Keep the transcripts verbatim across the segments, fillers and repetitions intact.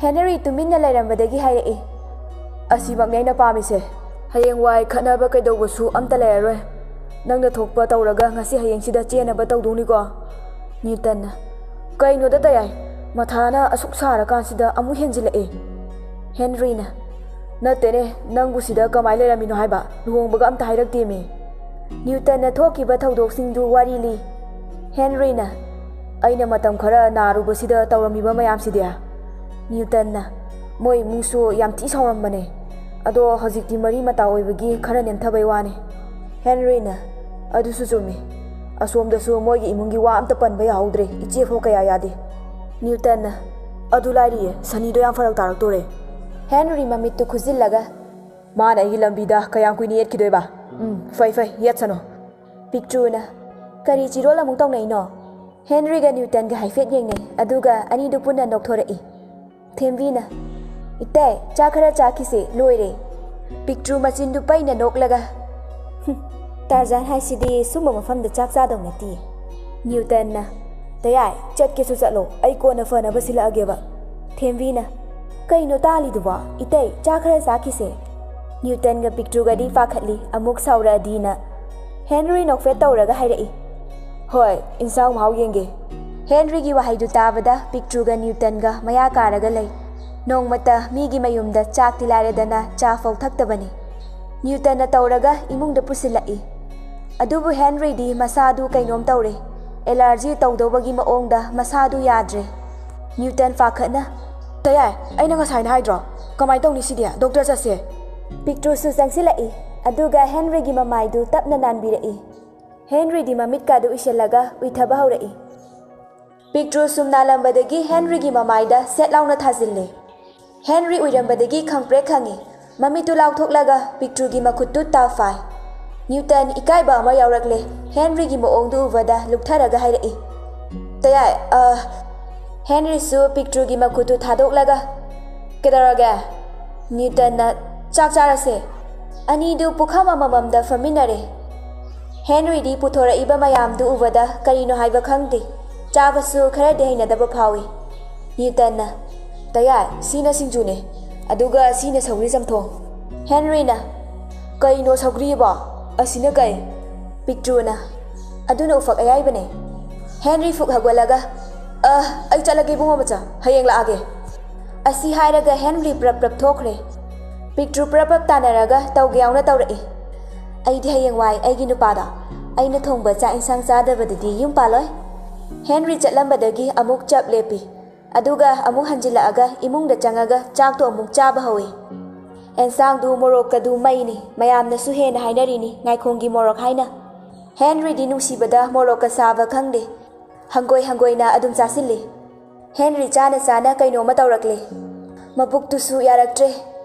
Henry ꯇꯨꯃꯤꯟꯅ ꯂꯩꯔꯝꯕꯗꯒꯤ ꯍꯥꯏꯔꯛꯏ, "ꯑꯁꯤꯃꯛꯅꯦ ꯑꯩꯅ ꯄꯥꯝꯃꯤꯁꯦ꯫ ꯍꯌꯦꯡꯋꯥꯏ ꯈꯠꯅꯕ ꯀꯩꯗꯧꯕꯁꯨ ꯑꯝꯇ ꯂꯩꯔꯔꯣꯏ꯫ ꯅꯪꯅ ꯊꯣꯛꯄ ꯇꯧꯔꯒ ꯉꯁꯤ ꯍꯌꯦꯡꯁꯤꯗ ꯆꯦꯟꯅꯕ ꯇꯧꯗꯧꯅꯤꯀꯣ?" ꯅ꯭ꯌꯨꯇꯟꯅ, "ꯀꯩꯅꯣꯗ ꯇꯌꯥꯏ, ꯃꯊꯥꯅ ꯑꯁꯨꯛ ꯁꯥꯔꯀꯥꯟꯁꯤꯗ ꯑꯃꯨꯛ ꯍꯦꯟꯖꯤꯜꯂꯛꯑꯦ꯫" ꯍꯦꯅꯔꯤꯅ, "ꯅꯠꯇꯦꯅꯦ, ꯅꯪꯕꯨ ꯁꯤꯗ ꯀꯃꯥꯏꯅ ꯂꯩꯔꯝꯃꯤꯅꯣ ꯍꯥꯏꯕ? ꯂꯨꯍꯣꯡꯕꯒ ꯑꯝꯇ ꯍꯥꯏꯔꯛꯇꯦꯃꯤ꯫" ꯅ꯭ꯌꯨꯇꯟꯅ ꯊꯣꯛꯈꯤꯕ ꯊꯧꯗꯣꯛꯁꯤꯡꯗꯨ ꯋꯥꯔꯤ ꯂꯤ꯫ ꯍꯦꯅꯔꯤꯅ, "ꯑꯩꯅ ꯃꯇꯝ ꯈꯔ ꯅꯥꯔꯨꯕꯁꯤꯗ ꯇꯧꯔꯝꯃꯤꯕ ꯃꯌꯥꯝꯁꯤꯗꯤ?" ꯅ꯭ꯌꯨꯇꯟꯅ, "ꯃꯣꯏ ꯏꯃꯨꯡꯁꯨ ꯌꯥꯝ ꯊꯤ ꯁꯥꯎꯔꯝꯕꯅꯦ꯫ ꯑꯗꯣ ꯍꯧꯖꯤꯛꯇꯤ ꯃꯔꯤ ꯃꯇꯥ ꯑꯣꯏꯕꯒꯤ ꯈꯔ ꯅꯦꯝꯊꯕꯩ ꯋꯥꯅꯤ꯫" ꯍꯦꯅꯔꯤꯅ, "ꯑꯗꯨꯁꯨ ꯆꯨꯝꯃꯤ꯫ ꯑꯁꯣꯝꯗꯁꯨ ꯃꯣꯏꯒꯤ ꯏꯃꯨꯡꯒꯤ ꯋꯥ ꯑꯝꯇ ꯄꯟꯕ ꯌꯥꯍꯧꯗ꯭ꯔꯦ꯫ ꯏꯆꯦ ꯐꯥꯎ ꯀꯌꯥ ꯌꯥꯗꯦ꯫" ꯅ꯭ꯌꯨꯇꯟꯅ, "ꯑꯗꯨ ꯂꯥꯏꯔꯤꯌꯦ, ꯁꯅꯤꯗꯣ ꯌꯥꯝ ꯐꯔꯛ ꯇꯥꯔꯛꯇꯣꯔꯦ꯫" ꯍꯦꯅꯔꯤ ꯃꯃꯤꯠꯇꯨ ꯈꯨꯖꯤꯜꯂꯒ, "ꯃꯥꯅ ꯑꯩꯒꯤ ꯂꯝꯕꯤꯗ ꯀꯌꯥꯝ ꯀꯨꯏꯅ ꯌꯦꯠꯈꯤꯗꯣꯏꯕ? ꯎꯝ, ꯐꯩ, ꯐꯩ, ꯌꯦꯠꯁꯅꯨ꯫" ꯄꯤꯛꯇ꯭ꯔꯨꯅ, "ꯀꯔꯤ ꯆꯤꯔꯣꯜ ꯑꯃꯨꯛ ꯇꯧꯅꯩꯅꯣ?" ꯍꯦꯅꯔꯤꯒ ꯅ꯭ꯌꯨꯇꯟꯒ ꯍꯥꯏꯐꯦꯠ ꯌꯦꯡꯅꯩ, ꯑꯗꯨꯒ ꯑꯅꯤꯗꯨ ꯄꯨꯟꯅ ꯅꯣꯛꯊꯣꯔꯛꯏ꯫ ꯊꯦꯝꯕꯤꯅ, "ꯏꯇꯩ, ꯆꯥꯛ ꯈꯔ ꯆꯥꯈꯤꯁꯦ, ꯂꯣꯏꯔꯦ꯫" ꯄꯤꯛꯇ꯭ꯔꯨ ꯃꯆꯤꯟꯗꯨ ꯄꯩꯅ ꯅꯣꯛꯂꯒ, "ꯍꯨꯝ, ꯇꯥꯔꯖꯥꯟ ꯍꯥꯏꯁꯤꯗꯤ ꯁꯨꯝꯕ ꯃꯐꯝꯗ ꯆꯥꯛ ꯆꯥꯗꯧ ꯅꯠꯇꯦ꯫" ꯅ꯭ꯌꯨꯇꯟꯅ, "ꯇꯌꯥꯏ, ꯆꯠꯀꯦꯁꯨ ꯆꯠꯂꯣ, ꯑꯩ ꯀꯣꯟꯅ ꯐꯅꯕ ꯁꯤꯜꯂꯛꯑꯒꯦꯕ꯫" ꯊꯦꯝꯕꯤꯅ, "ꯀꯩꯅꯣ ꯇꯥꯜꯂꯤꯗꯨꯕꯣ? ꯏꯇꯩ, ꯆꯥꯛ ꯈꯔ ꯆꯥꯈꯤꯁꯦ꯫" ꯅ꯭ꯌꯨꯇꯟꯒ ꯄꯤꯛꯇ꯭ꯔꯨꯒꯗꯤ ꯄꯥꯈꯠꯂꯤ, ꯑꯃꯨꯛ ꯁꯥꯎꯔꯛꯑꯗꯤꯅ꯫ ꯍꯦꯅꯔꯤ ꯅꯣꯛꯐꯦꯠ ꯇꯧꯔꯒ ꯍꯥꯏꯔꯛꯏ, "ꯍꯣꯏ, ꯏꯟꯁꯥꯡ ꯃꯍꯥꯎ ꯌꯦꯡꯒꯦ꯫" ꯍꯦꯅꯔꯤꯒꯤ ꯋꯥꯍꯩꯗꯨ ꯇꯥꯕꯗ ꯄꯤꯛꯇ꯭ꯔꯨꯒ ꯅ꯭ꯌꯨꯇꯟꯒ ꯃꯌꯥ ꯀꯥꯔꯒ ꯂꯩ꯫ ꯅꯣꯡꯃꯇ ꯃꯤꯒꯤ ꯃꯌꯨꯝꯗ ꯆꯥꯛꯇꯤ ꯂꯥꯏꯔꯗꯅ ꯆꯥ ꯐꯥꯎ ꯊꯛꯇꯕꯅꯤ꯫ ꯅ꯭ꯌꯨꯇꯟꯅ ꯇꯧꯔꯒ ꯏꯃꯨꯡꯗ ꯄꯨꯁꯤꯜꯂꯛꯏ꯫ ꯑꯗꯨꯕꯨ ꯍꯦꯅꯔꯤꯗꯤ ꯃꯁꯥꯗꯨ ꯀꯩꯅꯣꯝ ꯇꯧꯔꯦ꯫ ꯑꯦꯂꯔꯖꯤ ꯇꯧꯗꯧꯕꯒꯤ ꯃꯑꯣꯡꯗ ꯃꯁꯥꯗꯨ ꯌꯥꯗ꯭ꯔꯦ꯫ ꯅ꯭ꯌꯨꯇꯟ ꯄꯥꯈꯠꯅ, "ꯇꯌꯥꯏ, ꯑꯩꯅ ꯉꯁꯥꯏꯅ ꯍꯥꯏꯗ꯭ꯔꯣ? ꯀꯃꯥꯏꯅ ꯇꯧꯅꯤ ꯁꯤꯗꯤ? ꯗꯣꯛꯇꯔ ꯆꯠꯁꯦ꯫" ꯄꯤꯛꯇ꯭ꯔꯨꯁꯨ ꯆꯪꯁꯤꯜꯂꯛꯏ, ꯑꯗꯨꯒ ꯍꯦꯅꯔꯤꯒꯤ ꯃꯃꯥꯏꯗꯨ ꯇꯞꯅ ꯅꯥꯟꯕꯤꯔꯛꯏ꯫ ꯍꯦꯅꯔꯤꯗꯤ ꯃꯃꯤꯠꯀꯥꯗꯨ ꯎꯏꯁꯤꯜꯂꯒ ꯎꯏꯊꯕ ꯍꯧꯔꯛꯏ꯫ ꯄꯤꯛꯇ꯭ꯔꯨ ꯁꯨꯝ ꯅꯥꯜꯂꯝꯕꯗꯒꯤ ꯍꯦꯅꯔꯤꯒꯤ ꯃꯃꯥꯏꯗ ꯁꯦꯠ ꯂꯥꯎꯅ ꯊꯥꯖꯤꯜꯂꯦ꯫ ꯍꯦꯅꯔꯤ ꯎꯏꯔꯝꯕꯗꯒꯤ ꯈꯪꯄ꯭ꯔꯦꯛ ꯈꯪꯉꯤ꯫ ꯃꯃꯤꯠꯇꯨ ꯂꯥꯎꯊꯣꯛꯂꯒ ꯄꯤꯛꯇ꯭ꯔꯨꯒꯤ ꯃꯈꯨꯠꯇꯨ ꯇꯥ ꯐꯥꯏ꯫ ꯅ꯭ꯌꯨꯇꯟ ꯏꯀꯥꯏꯕ ꯑꯃ ꯌꯥꯎꯔꯛꯂꯦ꯫ ꯍꯦꯅꯔꯤꯒꯤ ꯃꯑꯣꯡꯗꯨ ꯎꯕꯗ ꯂꯨꯛꯊꯔꯒ ꯍꯥꯏꯔꯛꯏ, "ꯇꯌꯥꯏ, ꯑ꯫" ꯍꯦꯅꯔꯤꯁꯨ ꯄꯤꯛꯇ꯭ꯔꯨꯒꯤ ꯃꯈꯨꯠꯇꯨ ꯊꯥꯗꯣꯛꯂꯒ, "ꯀꯩꯗꯧꯔꯒꯦ?" ꯅ꯭ꯌꯨꯇꯟꯅ, "ꯆꯥꯛ ꯆꯥꯔꯁꯦ꯫" ꯑꯅꯤꯗꯨ ꯄꯨꯈꯝ ꯑꯃꯃꯝꯗ ꯐꯝꯃꯤꯟꯅꯔꯦ꯫ ꯍꯦꯅꯔꯤꯗꯤ ꯄꯨꯊꯣꯔꯛꯏꯕ ꯃꯌꯥꯝꯗꯨ ꯎꯕꯗ ꯀꯔꯤꯅꯣ ꯍꯥꯏꯕ ꯈꯪꯗꯦ꯫ ꯆꯥꯕꯁꯨ ꯈꯔꯗꯤ ꯍꯩꯅꯗꯕ ꯐꯥꯎꯏ꯫ ꯅ꯭ꯌꯨꯇꯟꯅ, "ꯇꯌꯥꯏ, ꯁꯤꯅ ꯁꯤꯡꯖꯨꯅꯦ, ꯑꯗꯨꯒ ꯁꯤꯅ ꯁꯧꯒ꯭ꯔꯤ ꯆꯝꯊꯣꯡ꯫" ꯍꯦꯟꯔꯤꯅ, "ꯀꯩꯅꯣ ꯁꯧꯒ꯭ꯔꯤꯕꯣ? ꯑꯁꯤꯅ ꯀꯩ?" ꯄꯤꯛꯇ꯭ꯔꯨꯅ, "ꯑꯗꯨꯅ ꯎꯐꯛ ꯑꯌꯥꯏꯕꯅꯦ꯫" ꯍꯦꯟꯔꯤ ꯐꯨꯛ ꯍꯧꯒꯠꯂꯒ, "ꯑ, ꯑꯩ ꯆꯠꯂꯒꯦ ꯏꯕꯨꯡꯉꯣ ꯃꯆꯥ, ꯍꯌꯦꯡ ꯂꯥꯛꯑꯒꯦ꯫" ꯑꯁꯤ ꯍꯥꯏꯔꯒ ꯍꯦꯟꯔꯤ ꯄ꯭ꯔꯞ ꯄ꯭ꯔꯞ ꯊꯣꯛꯈ꯭ꯔꯦ꯫ ꯄꯤꯛꯇ꯭ꯔꯨ ꯄ꯭ꯔꯞ ꯄ꯭ꯔꯞ ꯇꯥꯟꯅꯔꯒ ꯇꯧꯒꯦ ꯌꯥꯎꯅ ꯇꯧꯔꯛꯏ꯫ "ꯑꯩꯗꯤ ꯍꯌꯦꯡꯋꯥꯏ ꯑꯩꯒꯤ ꯅꯨꯄꯥꯗꯣ ꯑꯩꯅ ꯊꯣꯡꯕ ꯆꯥꯛ ꯏꯟꯁꯥꯡ ꯆꯥꯗꯕꯗꯗꯤ ꯌꯨꯝ ꯄꯥꯜꯂꯣꯏ꯫" ꯍꯦꯟꯔꯤ ꯆꯠꯂꯝꯕꯗꯒꯤ ꯑꯃꯨꯛ ꯆꯞ ꯂꯦꯞꯄꯤ꯫ ꯑꯗꯨꯒ ꯑꯃꯨꯛ ꯍꯟꯖꯤꯜꯂꯛꯑꯒ ꯏꯃꯨꯡꯗ ꯆꯪꯉꯒ ꯆꯥꯛꯇꯣ ꯑꯃꯨꯛ ꯆꯥꯕ ꯍꯧꯏ꯫ ꯑꯦꯟꯁꯥꯡꯗꯨ ꯃꯣꯔꯣꯛꯀꯗꯨ ꯃꯩꯅꯤ, ꯃꯌꯥꯝꯅꯁꯨ ꯍꯦꯟꯅ ꯍꯥꯏꯅꯔꯤꯅꯤ ꯉꯥꯏꯈꯣꯡꯒꯤ ꯃꯣꯔꯣꯛ ꯍꯥꯏꯅ꯫ ꯍꯦꯟꯔꯤꯗꯤ ꯅꯨꯡꯁꯤꯕꯗ ꯃꯣꯔꯣꯛꯀ ꯁꯥꯕ ꯈꯪꯗꯦ꯫ ꯍꯪꯒꯣꯏ ꯍꯪꯒꯣꯏꯅ ꯑꯗꯨꯝ ꯆꯥꯁꯤꯜꯂꯤ꯫ ꯍꯦꯟꯔꯤ ꯆꯥꯅ ꯆꯥꯅ ꯀꯩꯅꯣꯝꯃ ꯇꯧꯔꯛꯂꯦ꯫ ꯃꯕꯨꯛꯇꯨꯁꯨ ꯌꯥꯔꯛꯇ꯭ꯔꯦ꯫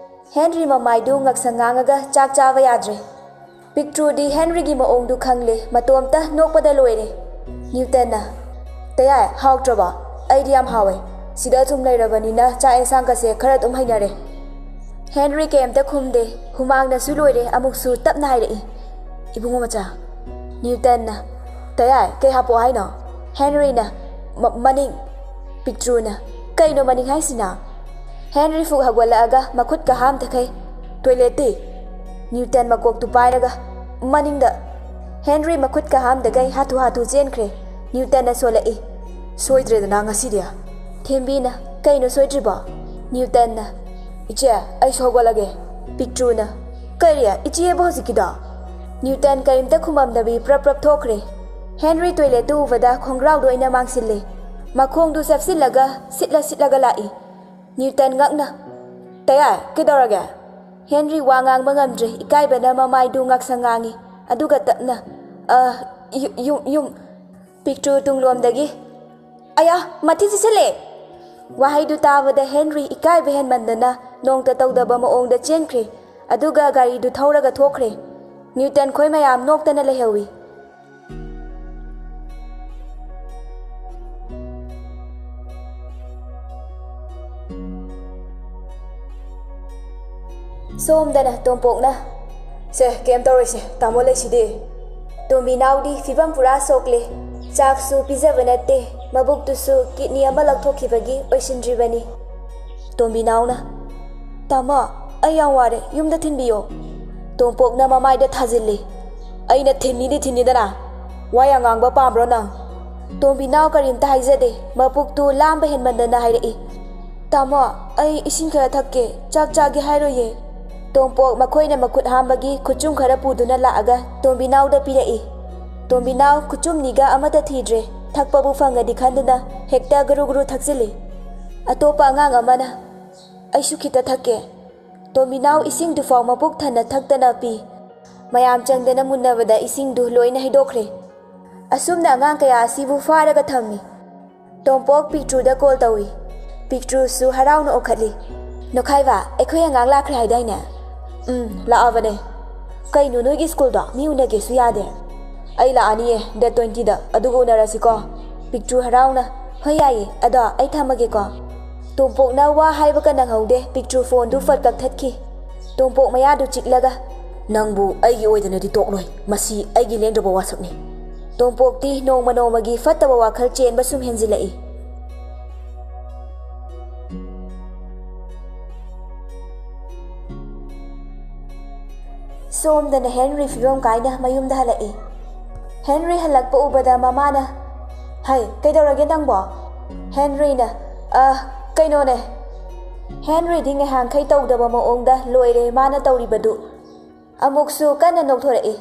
ꯍꯦꯟꯔꯤ ꯃꯃꯥꯏꯗꯨ ꯉꯛꯁꯪ ꯉꯥꯡꯉꯒ ꯆꯥꯛ ꯆꯥꯕ ꯌꯥꯗ꯭ꯔꯦ꯫ ꯄꯤꯛꯇ꯭ꯔꯨꯗꯤ ꯍꯦꯟꯔꯤꯒꯤ ꯃꯑꯣꯡꯗꯨ ꯈꯪꯂꯦ, ꯃꯇꯣꯝꯇ ꯅꯣꯛꯄꯗ ꯂꯣꯏꯔꯦ꯫ ꯅ꯭ꯌꯨꯇꯟꯅ, "ꯇꯌꯥꯏ, ꯍꯥꯎꯇ꯭ꯔꯕꯣ? ꯑꯩꯗꯤ ꯌꯥꯝ ꯍꯥꯎꯋꯦ꯫ ꯁꯤꯗ ꯑꯗꯨꯝ ꯂꯩꯔꯕꯅꯤꯅ ꯆꯥꯛ ꯑꯦꯟꯁꯥꯡꯒꯁꯦ ꯈꯔ ꯑꯗꯨꯝ ꯍꯩꯅꯔꯦ꯫" ꯍꯦꯟꯔꯤ ꯀꯩꯝꯇ ꯈꯨꯝꯗꯦ, ꯍꯨꯃꯥꯡꯅꯁꯨ ꯂꯣꯏꯔꯦ, ꯑꯃꯨꯛꯁꯨ ꯇꯞꯅ ꯍꯥꯏꯔꯛꯏ, "ꯏꯕꯨꯡꯉꯣ ꯃꯆꯥ꯫" ꯅ꯭ꯌꯨꯇꯟꯅ, "ꯇꯌꯥꯏ, ꯀꯩ ꯍꯥꯞꯄꯛꯑꯣ ꯍꯥꯏꯅꯣ?" ꯍꯦꯟꯔꯤꯅ, "ꯃ-, ꯃꯅꯤꯡ꯫" ꯄꯤꯛꯇ꯭ꯔꯨꯅ, "ꯀꯩꯅꯣ ꯃꯅꯤꯡ ꯍꯥꯏꯁꯤꯅ?" ꯍꯦꯟꯔꯤ ꯐꯨꯛ ꯍꯧꯒꯠꯂꯛꯑꯒ ꯃꯈꯨꯠꯀ ꯍꯥꯝꯊꯈꯩ, "ꯇꯣꯏꯂꯦꯠꯇꯤ?" ꯅ꯭ꯌꯨꯇꯟ ꯃꯀꯣꯛꯇꯨ ꯄꯥꯏꯔꯒ, "ꯃꯅꯤꯡꯗ!" ꯍꯦꯟꯔꯤ ꯃꯈꯨꯠꯀ ꯍꯥꯝꯗꯈꯩ ꯍꯥꯊꯨ ꯍꯥꯊꯨ ꯆꯦꯟꯈ꯭ꯔꯦ꯫ ꯅ꯭ꯌꯨꯇꯟꯅ ꯁꯣꯜꯂꯛꯏ, "ꯁꯣꯏꯗ꯭ꯔꯦꯗꯅ ꯉꯁꯤꯗꯤ?" ꯊꯦꯝꯕꯤꯅ, "ꯀꯩꯅꯣ ꯁꯣꯏꯗ꯭ꯔꯤꯕꯣ?" ꯅ꯭ꯌꯨꯇꯟꯅ, "ꯏꯆꯦ, ꯑꯩꯁꯨ ꯍꯧꯒꯠꯂꯒꯦ꯫" ꯄꯤꯛꯇ꯭ꯔꯨꯅ, "ꯀꯔꯤ? ꯏꯆꯦꯕꯨ ꯍꯧꯖꯤꯛꯀꯤꯗꯣ?" ꯅ꯭ꯌꯨꯇꯟ ꯀꯔꯤꯝꯇ ꯈꯨꯝꯃꯝꯗꯕꯤ ꯄ꯭ꯔꯞ ꯄ꯭ꯔꯞ ꯊꯣꯛꯈ꯭ꯔꯦ꯫ ꯍꯦꯟꯔꯤ ꯇꯣꯏꯂꯦꯠꯇꯨ ꯎꯕꯗ ꯈꯣꯡꯒ꯭ꯔꯥꯎꯗꯣ ꯑꯣꯏꯅ ꯃꯥꯡꯁꯤꯜꯂꯦ꯫ ꯃꯈꯣꯡꯗꯨ ꯆꯞꯁꯤꯜꯂꯒ ꯁꯤꯠꯂ ꯁꯤꯠꯂꯒ ꯂꯥꯛꯏ꯫ ꯅ꯭ꯌꯨꯇꯟ ꯉꯛꯅ, "ꯇꯌꯥꯏ, ꯀꯩꯗꯧꯔꯒꯦ?" ꯍꯦꯟꯔꯤ ꯋꯥ ꯉꯥꯡꯕ ꯉꯝꯗ꯭ꯔꯦ, ꯏꯀꯥꯏꯕꯅ ꯃꯃꯥꯏꯗꯨ ꯉꯥꯛꯁꯪ ꯉꯥꯡꯉꯤ꯫ ꯑꯗꯨꯒ ꯇꯞꯅ, "ꯑ, ꯌꯨ-, ꯌꯨꯝ, ꯌꯨꯝ꯫" ꯄꯤꯛꯇ꯭ꯔꯨ ꯇꯨꯡꯂꯣꯝꯗꯒꯤ, "ꯑꯌꯥ, ꯃꯊꯤ ꯆꯤꯠꯁꯤꯜꯂꯦ!" ꯋꯥꯍꯩꯗꯨ ꯇꯥꯕꯗ ꯍꯦꯟꯔꯤ ꯏꯀꯥꯏꯕ ꯍꯦꯟꯃꯟꯗꯅ ꯅꯣꯡꯇ ꯇꯧꯗꯕ ꯃꯑꯣꯡꯗ ꯆꯦꯟꯈ꯭ꯔꯦ꯫ ꯑꯗꯨꯒ ꯒꯥꯔꯤꯗꯨ ꯊꯧꯔꯒ ꯊꯣꯛꯈ꯭ꯔꯦ꯫ ꯅ꯭ꯌꯨꯇꯟ ꯈꯣꯏ ꯃꯌꯥꯝ ꯅꯣꯛꯇꯅ ꯂꯩꯍꯧꯏ꯫ ꯁꯣꯝꯗꯅ ꯇꯣꯝꯄꯣꯛꯅ, "ꯁꯦ, ꯀꯩꯝ ꯇꯧꯔꯣꯏꯁꯦ, ꯇꯥꯃꯣ ꯂꯩꯁꯤꯗꯤ꯫" ꯇꯣꯝꯕꯤꯅꯥꯎꯗꯤ ꯐꯤꯕꯝ ꯄꯨꯔꯥ ꯁꯣꯛꯂꯦ꯫ ꯆꯥꯛꯁꯨ ꯄꯤꯖꯕ ꯅꯠꯇꯦ, ꯃꯕꯨꯛꯇꯨꯁꯨ ꯀꯤꯗꯅꯤ ꯑꯃ ꯂꯧꯊꯣꯛꯈꯤꯕꯒꯤ ꯑꯣꯏꯁꯤꯟꯗ꯭ꯔꯤꯕꯅꯤ꯫ ꯇꯣꯝꯕꯤꯅꯥꯎꯅ, "ꯇꯥꯃꯣ, ꯑꯩ ꯌꯥꯝ ꯋꯥꯔꯦ, ꯌꯨꯝꯗ ꯊꯤꯟꯕꯤꯌꯣ꯫" ꯇꯣꯝꯄꯣꯛꯅ ꯃꯃꯥꯏꯗ ꯊꯥꯖꯤꯜꯂꯤ꯫ "ꯑꯩꯅ ꯊꯤꯟꯅꯤꯗꯤ ꯊꯤꯟꯅꯤꯗꯅ, ꯋꯥ ꯌꯥꯝ ꯉꯥꯡꯕ ꯄꯥꯝꯕ꯭ꯔꯣ ꯅꯪ?" ꯇꯣꯝꯕꯤꯅꯥꯎ ꯀꯔꯤꯝꯇ ꯍꯥꯏꯖꯗꯦ, ꯃꯄꯨꯛꯇꯨ ꯂꯥꯝꯕ ꯍꯦꯟꯃꯟꯗꯅ ꯍꯥꯏꯔꯛꯏ꯫ "ꯇꯥꯃꯣ, ꯑꯩ ꯏꯁꯤꯡ ꯈꯔ ꯊꯛꯀꯦ, ꯆꯥꯛ ꯆꯥꯒꯦ ꯍꯥꯏꯔꯣꯏꯌꯦ꯫" ꯇꯣꯝꯄꯣꯛ ꯃꯈꯣꯏꯅ ꯃꯈꯨꯠ ꯍꯥꯝꯕꯒꯤ ꯈꯨꯆꯨꯝ ꯈꯔ ꯄꯨꯗꯨꯅ ꯂꯥꯛꯑꯒ ꯇꯣꯝꯕꯤꯅꯥꯎꯗ ꯄꯤꯔꯛꯏ꯫ ꯇꯣꯝꯕꯤꯅꯥꯎ ꯈꯨꯆꯨꯝꯅꯤꯒ ꯑꯃꯠꯇ ꯊꯤꯗ꯭ꯔꯦ, ꯊꯛꯄꯕꯨ ꯐꯪꯉꯗꯤ ꯈꯟꯗꯨꯅ ꯍꯦꯛꯇ ꯒꯨꯔꯨ ꯒꯨꯔꯨ ꯊꯛꯆꯤꯜꯂꯤ꯫ ꯑꯇꯣꯞꯄ ꯑꯉꯥꯡ ꯑꯃꯅ, "ꯑꯩꯁꯨ ꯈꯤꯇ ꯊꯛꯀꯦ꯫" ꯇꯣꯝꯕꯤꯅꯥꯎ ꯏꯁꯤꯡꯗꯨꯐꯥꯎ ꯃꯄꯨꯛ ꯊꯟꯅ ꯊꯛꯇꯅ ꯄꯤ꯫ ꯃꯌꯥꯝ ꯆꯪꯗꯅ ꯃꯨꯟꯅꯕꯗ ꯏꯁꯤꯡꯗꯨ ꯂꯣꯏꯅ ꯍꯩꯗꯣꯛꯈ꯭ꯔꯦ꯫ ꯑꯁꯨꯝꯅ ꯑꯉꯥꯡ ꯀꯌꯥ ꯑꯁꯤꯕꯨ ꯐꯥꯔꯒ ꯊꯝꯃꯤ꯫ ꯇꯣꯝꯄꯣꯛ ꯄꯤꯛꯇ꯭ꯔꯨꯗ ꯀꯣꯜ ꯇꯧꯏ꯫ ꯄꯤꯛꯇ꯭ꯔꯨꯁꯨ ꯍꯔꯥꯎꯅ ꯑꯣꯟꯈꯠꯂꯤ꯫ "ꯅꯣꯈꯥꯏꯕ, ꯑꯩꯈꯣꯏ ꯑꯉꯥꯡ ꯂꯥꯛꯈ꯭ꯔꯦ ꯍꯥꯏꯗꯥꯏꯅꯦ?" "ꯎꯝ, ꯂꯥꯛꯑꯕꯅꯦ꯫" "ꯀꯩꯅꯣ, ꯅꯣꯏꯒꯤ ꯁ꯭ꯀꯨꯜꯗꯣ ꯃꯤ ꯎꯅꯒꯦꯁꯨ ꯌꯥꯗꯦ?" "ꯑꯩ ꯂꯥꯛꯑꯅꯤꯌꯦ, ꯗꯦꯠ ꯇ꯭ꯋꯦꯟꯇꯤꯗ, ꯑꯗꯨꯒ ꯎꯅꯔꯁꯤꯀꯣ꯫" ꯄꯤꯛꯇ꯭ꯔꯨ ꯍꯔꯥꯎꯅ, "ꯍꯣꯏ, ꯌꯥꯏꯌꯦ, ꯑꯗꯣ ꯑꯩ ꯊꯝꯃꯒꯦꯀꯣ꯫" ꯇꯣꯝꯄꯣꯛꯅ ꯋꯥ ꯍꯥꯏꯕꯒ ꯅꯪꯍꯧꯗꯦ, ꯄꯤꯛꯇ꯭ꯔꯨ ꯐꯣꯟꯗꯨ ꯐꯠ ꯀꯛꯊꯠꯈꯤ꯫ ꯇꯣꯝꯄꯣꯛ ꯃꯌꯥꯗꯨ ꯆꯤꯛꯂꯒ, "ꯅꯪꯕꯨ ꯑꯩꯒꯤ ꯑꯣꯏꯗꯅꯗꯤ ꯇꯣꯛꯂꯣꯏ, ꯃꯁꯤ ꯑꯩꯒꯤ ꯂꯦꯡꯗ꯭ꯔꯕ ꯋꯥꯁꯛꯅꯤ꯫" ꯇꯣꯝꯄꯣꯛꯇꯤ ꯅꯣꯡꯃ ꯅꯣꯡꯃꯒꯤ ꯐꯠꯇꯕ ꯋꯥꯈꯜ ꯆꯦꯟꯕ ꯁꯨꯝ ꯍꯦꯟꯖꯤꯜꯂꯛꯏ꯫ ꯁꯣꯝꯗꯅ ꯍꯦꯟꯔꯤ ꯐꯤꯕꯝ ꯀꯥꯏꯅ ꯃꯌꯨꯝꯗ ꯍꯜꯂꯛꯏ꯫ ꯍꯦꯟꯔꯤ ꯍꯜꯂꯛꯄ ꯎꯕꯗ ꯃꯃꯥꯅ, "ꯍꯩ, ꯀꯩꯗꯧꯔꯒꯦ ꯅꯪꯕꯣ?" ꯍꯦꯟꯔꯤꯅ, "ꯑ, ꯀꯩꯅꯣꯅꯦ꯫" ꯍꯦꯟꯔꯤꯗꯤ ꯉꯥꯏꯍꯥꯛꯈꯩ ꯇꯧꯗꯕ ꯃꯑꯣꯡꯗ ꯂꯣꯏꯔꯦ ꯃꯥꯅ ꯇꯧꯔꯤꯕꯗꯨ꯫ ꯑꯃꯨꯛꯁꯨ ꯀꯟꯅ ꯅꯣꯛꯊꯣꯔꯛꯏ꯫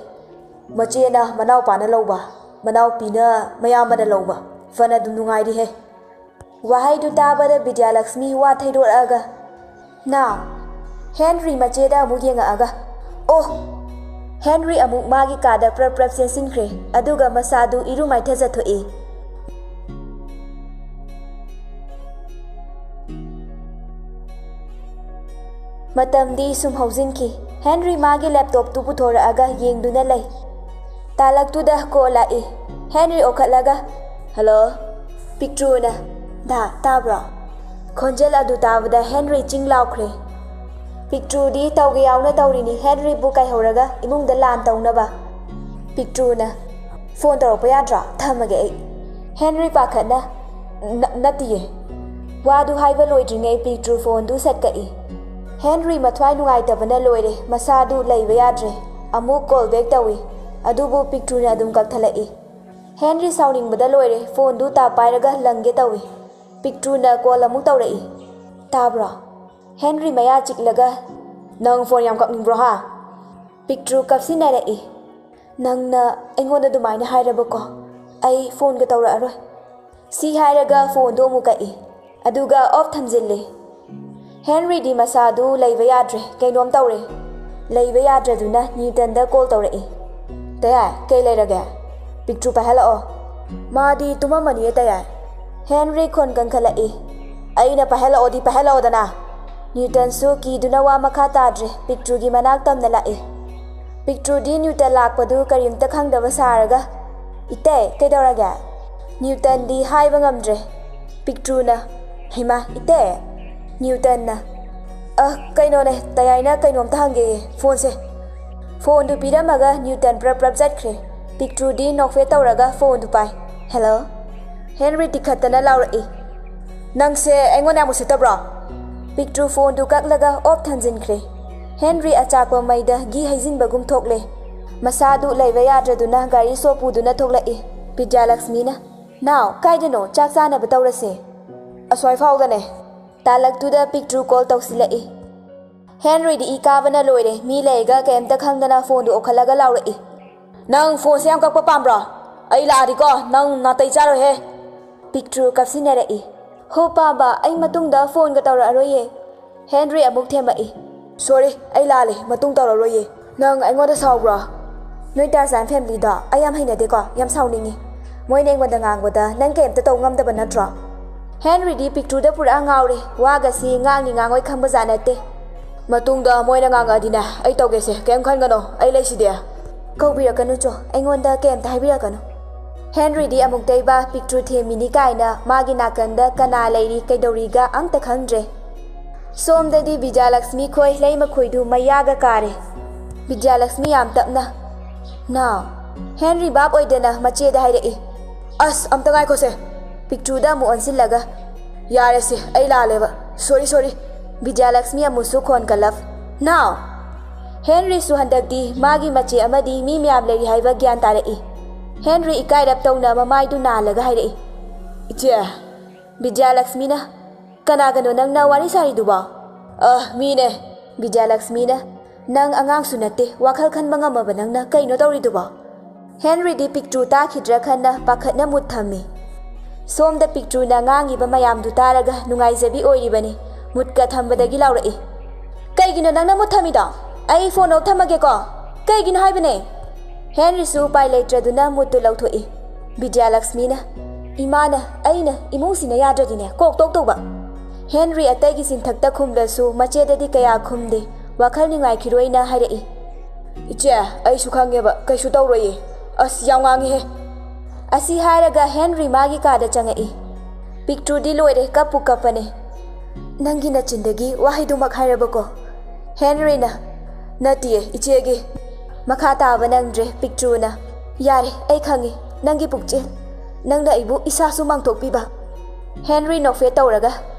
"ꯃꯆꯦꯅ ꯃꯅꯥꯎꯄꯥꯅ ꯂꯧꯕ, ꯃꯅꯥꯎꯄꯤꯅ ꯃꯌꯥꯝꯕꯅ ꯂꯧꯕ꯫ ꯐꯅ ꯑꯗꯨꯝ ꯅꯨꯡꯉꯥꯏꯔꯤꯍꯦ꯫" ꯋꯥꯍꯩꯗꯨ ꯇꯥꯕꯗ ꯕꯤꯗ꯭ꯌꯥꯂꯛꯁꯃꯤ ꯋꯥ ꯊꯩꯗꯣꯔꯛꯑꯒ, "ꯅꯥꯎ!" ꯍꯦꯟꯔꯤ ꯃꯆꯦꯗ ꯑꯃꯨꯛ ꯌꯦꯡꯉꯛꯑꯒ, "ꯑꯣ!" ꯍꯦꯟꯔꯤ ꯑꯃꯨꯛ ꯃꯥꯒꯤ ꯀꯥꯗ ꯄ꯭ꯔꯞ ꯄ꯭ꯔꯞ ꯆꯦꯟꯁꯤꯟꯈ꯭ꯔꯦ, ꯑꯗꯨꯒ ꯃꯁꯥꯗꯨ ꯏꯔꯨ ꯃꯥꯏꯊꯖꯊꯣꯛꯏ꯫ ꯃꯇꯝꯗꯤ ꯁꯨꯝ ꯍꯧꯖꯤꯟꯈꯤ꯫ ꯍꯦꯟꯔꯤ ꯃꯥꯒꯤ ꯂꯦꯞꯇꯣꯞꯇꯨ ꯄꯨꯊꯣꯔꯛꯑꯒ ꯌꯦꯡꯗꯨꯅ ꯂꯩ꯫ ꯇꯥꯂꯛꯇꯨꯗ ꯀꯣꯜ ꯂꯥꯛꯏ꯫ ꯍꯦꯟꯔꯤ ꯑꯣꯟꯈꯠꯂꯒ, "ꯍꯜꯂꯣ?" ꯄꯤꯛꯇ꯭ꯔꯨꯅ, "ꯗꯥ, ꯇꯥꯕ꯭ꯔꯣ?" ꯈꯣꯟꯖꯦꯜ ꯑꯗꯨ ꯇꯥꯕꯗ ꯍꯦꯟꯔꯤ ꯆꯤꯡ ꯂꯥꯎꯈ꯭ꯔꯦ꯫ ꯄꯤꯛꯇ꯭ꯔꯨꯗꯤ ꯇꯧꯒꯦ ꯌꯥꯎꯅ ꯇꯧꯔꯤꯅꯤ, ꯍꯦꯟꯔꯤꯕꯨ ꯀꯥꯏꯍꯧꯔꯒ ꯏꯃꯨꯡꯗ ꯂꯥꯟ ꯇꯧꯅꯕ꯫ ꯄꯤꯛꯇ꯭ꯔꯨꯅ, "ꯐꯣꯟ ꯇꯧꯔꯛꯄ ꯌꯥꯗ꯭ꯔꯣ? ꯊꯝꯃꯒꯦ ꯑꯩ꯫" ꯍꯦꯟꯔꯤ ꯄꯥꯈꯠꯅ, "ꯅ-, ꯅꯠꯇꯤꯌꯦ꯫" ꯋꯥꯗꯨ ꯍꯥꯏꯕ ꯂꯣꯏꯗ꯭ꯔꯤꯉꯩ ꯄꯤꯛꯇ꯭ꯔꯨ ꯐꯣꯟꯗꯨ ꯁꯠ ꯀꯛꯏ꯫ ꯍꯦꯟꯔꯤ ꯃꯊ꯭ꯋꯥꯏ ꯅꯨꯡꯉꯥꯏꯇꯕꯅ ꯂꯣꯏꯔꯦ, ꯃꯁꯥꯗꯨ ꯂꯩꯕ ꯌꯥꯗ꯭ꯔꯦ꯫ ꯑꯃꯨꯛ ꯀꯣꯜ ꯕꯦꯛ ꯇꯧꯏ, ꯑꯗꯨꯕꯨ ꯄꯤꯛꯇ꯭ꯔꯨꯅ ꯑꯗꯨꯝ ꯀꯛꯊꯠꯂꯛꯏ꯫ ꯍꯦꯟꯔꯤ ꯁꯥꯎꯅꯤꯡꯕꯗ ꯂꯣꯏꯔꯦ, ꯐꯣꯟꯗꯨ ꯇꯥ ꯄꯥꯏꯔꯒ ꯂꯪꯒꯦ ꯇꯧꯏ꯫ ꯄꯤꯛꯇ꯭ꯔꯨꯅ ꯀꯣꯜ ꯑꯃꯨꯛ ꯇꯧꯔꯛꯏ꯫ "ꯇꯥꯕ꯭ꯔꯣ?" ꯍꯦꯟꯔꯤ ꯃꯌꯥ ꯆꯤꯛꯂꯒ, "ꯅꯪ ꯐꯣꯟ ꯌꯥꯝ ꯀꯛꯅꯤꯡꯕ꯭ꯔꯣ ꯍꯥ?" ꯄꯤꯛꯇ꯭ꯔꯨ ꯀꯞꯁꯤꯟꯅꯔꯛꯏ꯫ "ꯅꯪꯅ ꯑꯩꯉꯣꯟꯗ ꯑꯗꯨꯃꯥꯏꯅ ꯍꯥꯏꯔꯕꯀꯣ, ꯑꯩ ꯐꯣꯟꯒ ꯇꯧꯔꯛꯑꯔꯣꯏ꯫" ꯁꯤ ꯍꯥꯏꯔꯒ ꯐꯣꯟꯗꯨ ꯑꯃꯨꯛ ꯀꯛꯏ꯫ ꯑꯗꯨꯒ ꯑꯣꯐ ꯊꯝꯖꯤꯜꯂꯤ꯫ ꯍꯦꯟꯔꯤꯗꯤ ꯃꯁꯥꯗꯨ ꯂꯩꯕ ꯌꯥꯗ꯭ꯔꯦ, ꯀꯩꯅꯣꯝ ꯇꯧꯔꯦ꯫ ꯂꯩꯕ ꯌꯥꯗ꯭ꯔꯗꯨꯅ ꯅ꯭ꯌꯨꯇꯟꯗ ꯀꯣꯜ ꯇꯧꯔꯛꯏ꯫ "ꯇꯌꯥꯏ, ꯀꯩ ꯂꯩꯔꯒꯦ?" "ꯄꯤꯛꯇ꯭ꯔꯨ ꯄꯥꯏꯍꯜꯂꯛꯑꯣ꯫" "ꯃꯥꯗꯤ ꯇꯨꯝꯃꯝꯃꯅꯤꯌꯦ ꯇꯌꯥꯏ꯫" ꯍꯦꯟꯔꯤ ꯈꯣꯟ ꯀꯟꯈꯠꯂꯛꯏ꯫ "ꯑꯩꯅ ꯄꯥꯏꯍꯜꯂꯛꯑꯣꯗꯤ ꯄꯥꯏꯍꯜꯂꯛꯑꯣꯗꯅ!" ꯅ꯭ꯌꯨꯇꯟꯁꯨ ꯀꯤꯗꯨꯅ ꯋꯥ ꯃꯈꯥ ꯇꯥꯗ꯭ꯔꯦ, ꯄꯤꯛꯇ꯭ꯔꯨꯒꯤ ꯃꯅꯥꯛ ꯇꯝꯅ ꯂꯥꯛꯏ꯫ ꯄꯤꯛꯇ꯭ꯔꯨꯗꯤ ꯅ꯭ꯌꯨꯇꯟ ꯂꯥꯛꯄꯗꯨ ꯀꯔꯤꯝꯇ ꯈꯪꯗꯕ ꯁꯥꯔꯒ, "ꯏꯇꯩ, ꯀꯩꯗꯧꯔꯒꯦ?" ꯅ꯭ꯌꯨꯇꯟꯗꯤ ꯍꯥꯏꯕ ꯉꯝꯗ꯭ꯔꯦ꯫ ꯄꯤꯛꯇ꯭ꯔꯨꯅ, "ꯍꯩꯃꯥ, ꯏꯇꯩ!" ꯅ꯭ꯌꯨꯇꯟꯅ, "ꯑ, ꯀꯩꯅꯣꯅꯦ, ꯇꯌꯥꯏꯅ ꯀꯩꯅꯣꯝꯇ ꯍꯪꯒꯦꯌꯦ, ꯐꯣꯟꯁꯦ꯫" ꯐꯣꯟꯗꯨ ꯄꯤꯔꯝꯃꯒ ꯅ꯭ꯌꯨꯇꯟ ꯄ꯭ꯔꯞ ꯄ꯭ꯔꯞ ꯆꯠꯈ꯭ꯔꯦ꯫ ꯄꯤꯛꯇ꯭ꯔꯨꯗꯤ ꯅꯣꯛꯐꯦꯠ ꯇꯧꯔꯒ ꯐꯣꯟꯗꯨ ꯄꯥꯏ꯫ "ꯍꯦꯜꯂꯣ?" ꯍꯦꯟꯔꯤ ꯇꯤꯈꯠꯇꯅ ꯂꯥꯎꯔꯛꯏ꯫ "ꯅꯪꯁꯦ ꯑꯩꯉꯣꯟꯗ ꯌꯥꯝ ꯎꯁꯤꯠꯇꯕ꯭ꯔꯣ?" ꯄꯤꯛꯇ꯭ꯔꯨ ꯐꯣꯟꯗꯨ ꯀꯛꯂꯒ ꯑꯣꯐ ꯊꯝꯖꯤꯟꯈ꯭ꯔꯦ꯫ ꯍꯦꯟꯔꯤ ꯑꯆꯥꯛꯄ ꯃꯩꯗ ꯘꯤ ꯍꯩꯖꯤꯟꯕꯒꯨꯝ ꯊꯣꯛꯂꯦ꯫ ꯃꯁꯥꯗꯨ ꯂꯩꯕ ꯌꯥꯗ꯭ꯔꯗꯨꯅ ꯒꯥꯔꯤ ꯁꯣ ꯄꯨꯗꯨꯅ ꯊꯣꯛꯂꯛꯏ꯫ ꯕꯤꯗ꯭ꯌꯥꯂꯛꯁꯃꯤꯅ, "ꯅꯥꯎ, ꯀꯥꯏꯗꯅꯣ? ꯆꯥꯛ ꯆꯥꯅꯕ ꯇꯧꯔꯁꯦ꯫" "ꯑꯁ꯭ꯋꯥꯏ ꯐꯥꯎꯗꯅꯦ꯫" ꯇꯥꯂꯛꯇꯨꯗ ꯄꯤꯛꯇ꯭ꯔꯨ ꯀꯣꯜ ꯇꯧꯁꯤꯜꯂꯛꯏ꯫ ꯍꯦꯟꯔꯤꯗꯤ ꯏ ꯀꯥꯕꯅ ꯂꯣꯏꯔꯦ, ꯃꯤ ꯂꯩꯔꯒ ꯀꯩꯝꯇ ꯈꯪꯗꯅ ꯐꯣꯟꯗꯨ ꯑꯣꯈꯠꯂꯒ ꯂꯥꯎꯔꯛꯏ꯫ "ꯅꯪ ꯐꯣꯟꯁꯦ ꯌꯥꯝ ꯀꯛꯄ ꯄꯥꯝꯕ꯭ꯔꯣ? ꯑꯩ ꯂꯥꯛꯑꯗꯤꯀꯣ ꯅꯪ ꯅꯥꯇꯩ ꯆꯥꯔꯣꯏꯍꯦ꯫" ꯄꯤꯛꯇ꯭ꯔꯨ ꯀꯞꯁꯤꯟꯅꯔꯛꯏ꯫ "ꯍꯣ ꯄꯥꯝꯕ, ꯑꯩ ꯃꯇꯨꯡꯗ ꯐꯣꯟꯒ ꯇꯧꯔꯛꯑꯔꯣꯏꯌꯦ꯫" ꯍꯦꯟꯔꯤ ꯑꯃꯨꯛ ꯊꯦꯝꯃꯛꯏ꯫ "ꯁꯣꯔꯤ, ꯑꯩ ꯂꯥꯜꯂꯦ, ꯃꯇꯨꯡ ꯇꯧꯔꯛꯑꯔꯣꯏꯌꯦ꯫" "ꯅꯪ ꯑꯩꯉꯣꯟꯗ ꯁꯥꯎꯕ꯭ꯔꯣ?" "ꯅꯣꯏ ꯇꯥꯔꯖꯥꯟ ꯐꯦꯃꯤꯂꯤꯗꯣ ꯑꯩ ꯌꯥꯝ ꯍꯩꯅꯗꯦꯀꯣ, ꯌꯥꯝ ꯁꯥꯎꯅꯤꯡꯉꯤ꯫ ꯃꯣꯏꯅ ꯑꯩꯉꯣꯟꯗ ꯉꯥꯡꯕꯗ ꯅꯪ ꯀꯩꯝꯇ ꯇꯧ ꯉꯝꯗꯕ ꯅꯠꯇ꯭ꯔꯣ?" ꯍꯦꯟꯔꯤꯗꯤ ꯄꯤꯛꯇ꯭ꯔꯨꯗ ꯄꯨꯔꯥ ꯉꯥꯎꯔꯦ, ꯋꯥꯒꯁꯤ ꯉꯥꯡꯅꯤ ꯉꯥꯡꯉꯣꯏ ꯈꯪꯕꯖꯥꯠ ꯅꯠꯇꯦ꯫ "ꯃꯇꯨꯡꯗ ꯃꯣꯏꯅ ꯉꯥꯡꯉꯛꯑꯗꯤꯅꯦ, ꯑꯩ ꯇꯧꯒꯦꯁꯦ, ꯀꯩꯝ ꯈꯟꯒꯅꯣ, ꯑꯩ ꯂꯩꯁꯤꯗꯤ꯫" "ꯀꯧꯕꯤꯔꯛꯀꯅꯨ ꯆꯣ, ꯑꯩꯉꯣꯟꯗ ꯀꯩꯝꯇ ꯍꯥꯏꯕꯤꯔꯛꯀꯅꯨ꯫" ꯍꯦꯟꯔꯤꯗꯤ ꯑꯃꯨꯛꯇꯩꯕ ꯄꯤꯛꯇ꯭ꯔꯨ ꯊꯦꯝꯃꯤꯅꯤ ꯀꯥꯏꯅ ꯃꯥꯒꯤ ꯅꯥꯀꯟꯗ ꯀꯅꯥ ꯂꯩꯔꯤ ꯀꯩꯗꯧꯔꯤꯒ ꯑꯝꯇ ꯈꯪꯗ꯭ꯔꯦ꯫ ꯁꯣꯝꯗꯗꯤ ꯕꯤꯖꯌꯂꯛꯁꯃꯤ ꯈꯣꯏ ꯂꯩ ꯃꯈꯣꯏꯗꯨ ꯃꯩꯌꯥꯒ ꯀꯥꯔꯦ꯫ ꯕꯤꯖꯌꯂꯛꯁꯃꯤ ꯌꯥꯝ ꯇꯞꯅ, "ꯅꯥꯎ꯫" ꯍꯦꯟꯔꯤ ꯚꯥꯞ ꯑꯣꯏꯗꯅ ꯃꯆꯦꯗ ꯍꯥꯏꯔꯛꯏ꯫ "ꯑꯁ, ꯑꯝꯇ ꯉꯥꯏꯈꯣꯁꯦ꯫" ꯄꯤꯛꯇ꯭ꯔꯨꯗ ꯑꯃꯨꯛ ꯑꯣꯟꯁꯤꯜꯂꯒ, "ꯌꯥꯔꯦꯁꯦ, ꯑꯩ ꯂꯥꯜꯂꯦꯕ꯫ ꯁꯣꯔꯤ, ꯁꯣꯔꯤ꯫" ꯕꯤꯗ꯭ꯌꯥꯂꯛꯁꯃꯤ ꯑꯃꯨꯛꯁꯨ ꯈꯣꯟ ꯀꯜꯂꯞ꯫ "ꯅꯥꯎ!" ꯍꯦꯟꯔꯤꯁꯨ ꯍꯟꯗꯛꯇꯤ ꯃꯥꯒꯤ ꯃꯆꯦ ꯑꯃꯗꯤ ꯃꯤ ꯃꯌꯥꯝ ꯂꯩꯔꯤ ꯍꯥꯏꯕ ꯒ꯭ꯌꯥꯟ ꯇꯥꯔꯛꯏ꯫ ꯍꯦꯟꯔꯤ ꯏꯀꯥꯏꯔꯞ ꯇꯧꯅ ꯃꯃꯥꯏꯗꯨ ꯅꯥꯜꯂꯒ ꯍꯥꯏꯔꯛꯏ꯫ "ꯏꯆꯦ!" ꯕꯤꯗ꯭ꯌꯥꯂꯛꯁꯃꯤꯅ, "ꯀꯅꯥꯒꯅꯣ ꯅꯪꯅ ꯋꯥꯔꯤ ꯁꯥꯔꯤꯗꯨꯕꯣ?" "ꯑ, ꯃꯤꯅꯦ꯫" ꯕꯤꯗ꯭ꯌꯥꯂꯛꯁꯃꯤꯅ, "ꯅꯪ ꯑꯉꯥꯡꯁꯨ ꯅꯠꯇꯦ, ꯋꯥꯈꯜ ꯈꯟꯕ ꯉꯝꯃꯕ ꯅꯪꯅ ꯀꯩꯅꯣ ꯇꯧꯔꯤꯗꯨꯕꯣ?" ꯍꯦꯟꯔꯤꯗꯤ ꯄꯤꯛꯇ꯭ꯔꯨ ꯇꯥꯈꯤꯗ꯭ꯔꯥ ꯈꯟꯅ ꯄꯥꯈꯠꯅ ꯃꯨꯠ ꯊꯝꯃꯤ꯫ ꯁꯣꯝꯗ ꯄꯤꯛꯇ꯭ꯔꯨꯅ ꯉꯥꯡꯉꯤꯕ ꯃꯌꯥꯝꯗꯨ ꯇꯥꯔꯒ ꯅꯨꯡꯉꯥꯏꯖꯕꯤ ꯑꯣꯏꯔꯤꯕꯅꯤ꯫ ꯃꯨꯠꯀ ꯊꯝꯕꯗꯒꯤ ꯂꯥꯎꯔꯛꯏ, "ꯀꯩꯒꯤꯅꯣ ꯅꯪꯅ ꯃꯨꯠ ꯊꯝꯃꯤꯗꯣ? ꯑꯩ ꯐꯣꯟ ꯑꯣꯐ ꯊꯝꯃꯒꯦꯀꯣ꯫ ꯀꯩꯒꯤꯅꯣ ꯍꯥꯏꯕꯅꯦ?" ꯍꯦꯟꯔꯤꯁꯨ ꯎꯄꯥꯏ ꯂꯩꯇ꯭ꯔꯗꯨꯅ ꯃꯨꯠꯇꯨ ꯂꯧꯊꯣꯛꯏ꯫ ꯕꯤꯗ꯭ꯌꯥꯂꯛꯁꯃꯤꯅ, "ꯏꯃꯥꯅ, ꯑꯩꯅ ꯏꯃꯨꯡꯁꯤꯅ ꯌꯥꯗ꯭ꯔꯗꯤꯅꯦ ꯀꯣꯛ ꯇꯣꯛ ꯇꯧꯕ꯫" ꯍꯦꯟꯔꯤ ꯑꯇꯩꯒꯤ ꯆꯤꯟꯊꯛꯇ ꯈꯨꯝꯂꯁꯨ ꯃꯆꯦꯗꯗꯤ ꯀꯌꯥ ꯈꯨꯝꯗꯦ꯫ ꯋꯥꯈꯜ ꯅꯨꯡꯉꯥꯏꯈꯤꯔꯣꯏꯅ ꯍꯥꯏꯔꯛꯏ꯫ "ꯏꯆꯦ, ꯑꯩꯁꯨ ꯈꯪꯉꯦꯕ, ꯀꯩꯁꯨ ꯇꯧꯔꯣꯏꯌꯦ꯫ ꯑꯁ, ꯌꯥꯝ ꯉꯥꯡꯉꯤꯍꯦ꯫" ꯑꯁꯤ ꯍꯥꯏꯔꯒ ꯍꯦꯟꯔꯤ ꯃꯥꯒꯤ ꯀꯥꯗ ꯆꯪꯉꯛꯏ꯫ ꯄꯤꯛꯇ꯭ꯔꯨꯗꯤ ꯂꯣꯏꯔꯦ, ꯀꯞꯄꯨ ꯀꯞꯄꯅꯦ꯫ "ꯅꯪꯒꯤ ꯅꯆꯤꯟꯗꯒꯤ ꯋꯥꯍꯩꯗꯨꯃꯛ ꯍꯥꯏꯔꯕꯀꯣ?" ꯍꯦꯟꯔꯤꯅ, "ꯅꯠꯇꯤꯌꯦ, ꯏꯆꯦꯒꯤ꯫" ꯃꯈꯥ ꯇꯥꯕ ꯅꯪꯗ꯭ꯔꯦ ꯄꯤꯛꯇ꯭ꯔꯨꯅ꯫ "ꯌꯥꯔꯦ, ꯑꯩ ꯈꯪꯉꯤ, ꯅꯪꯒꯤ ꯄꯨꯛꯆꯦꯜ꯫ ꯅꯪꯅ ꯑꯩꯕꯨ ꯏꯁꯥꯁꯨ ꯃꯥꯡꯊꯣꯛꯄꯤꯕ꯫" ꯍꯦꯟꯔꯤ ꯅꯣꯛꯐꯦꯠ ꯇꯧꯔꯒ,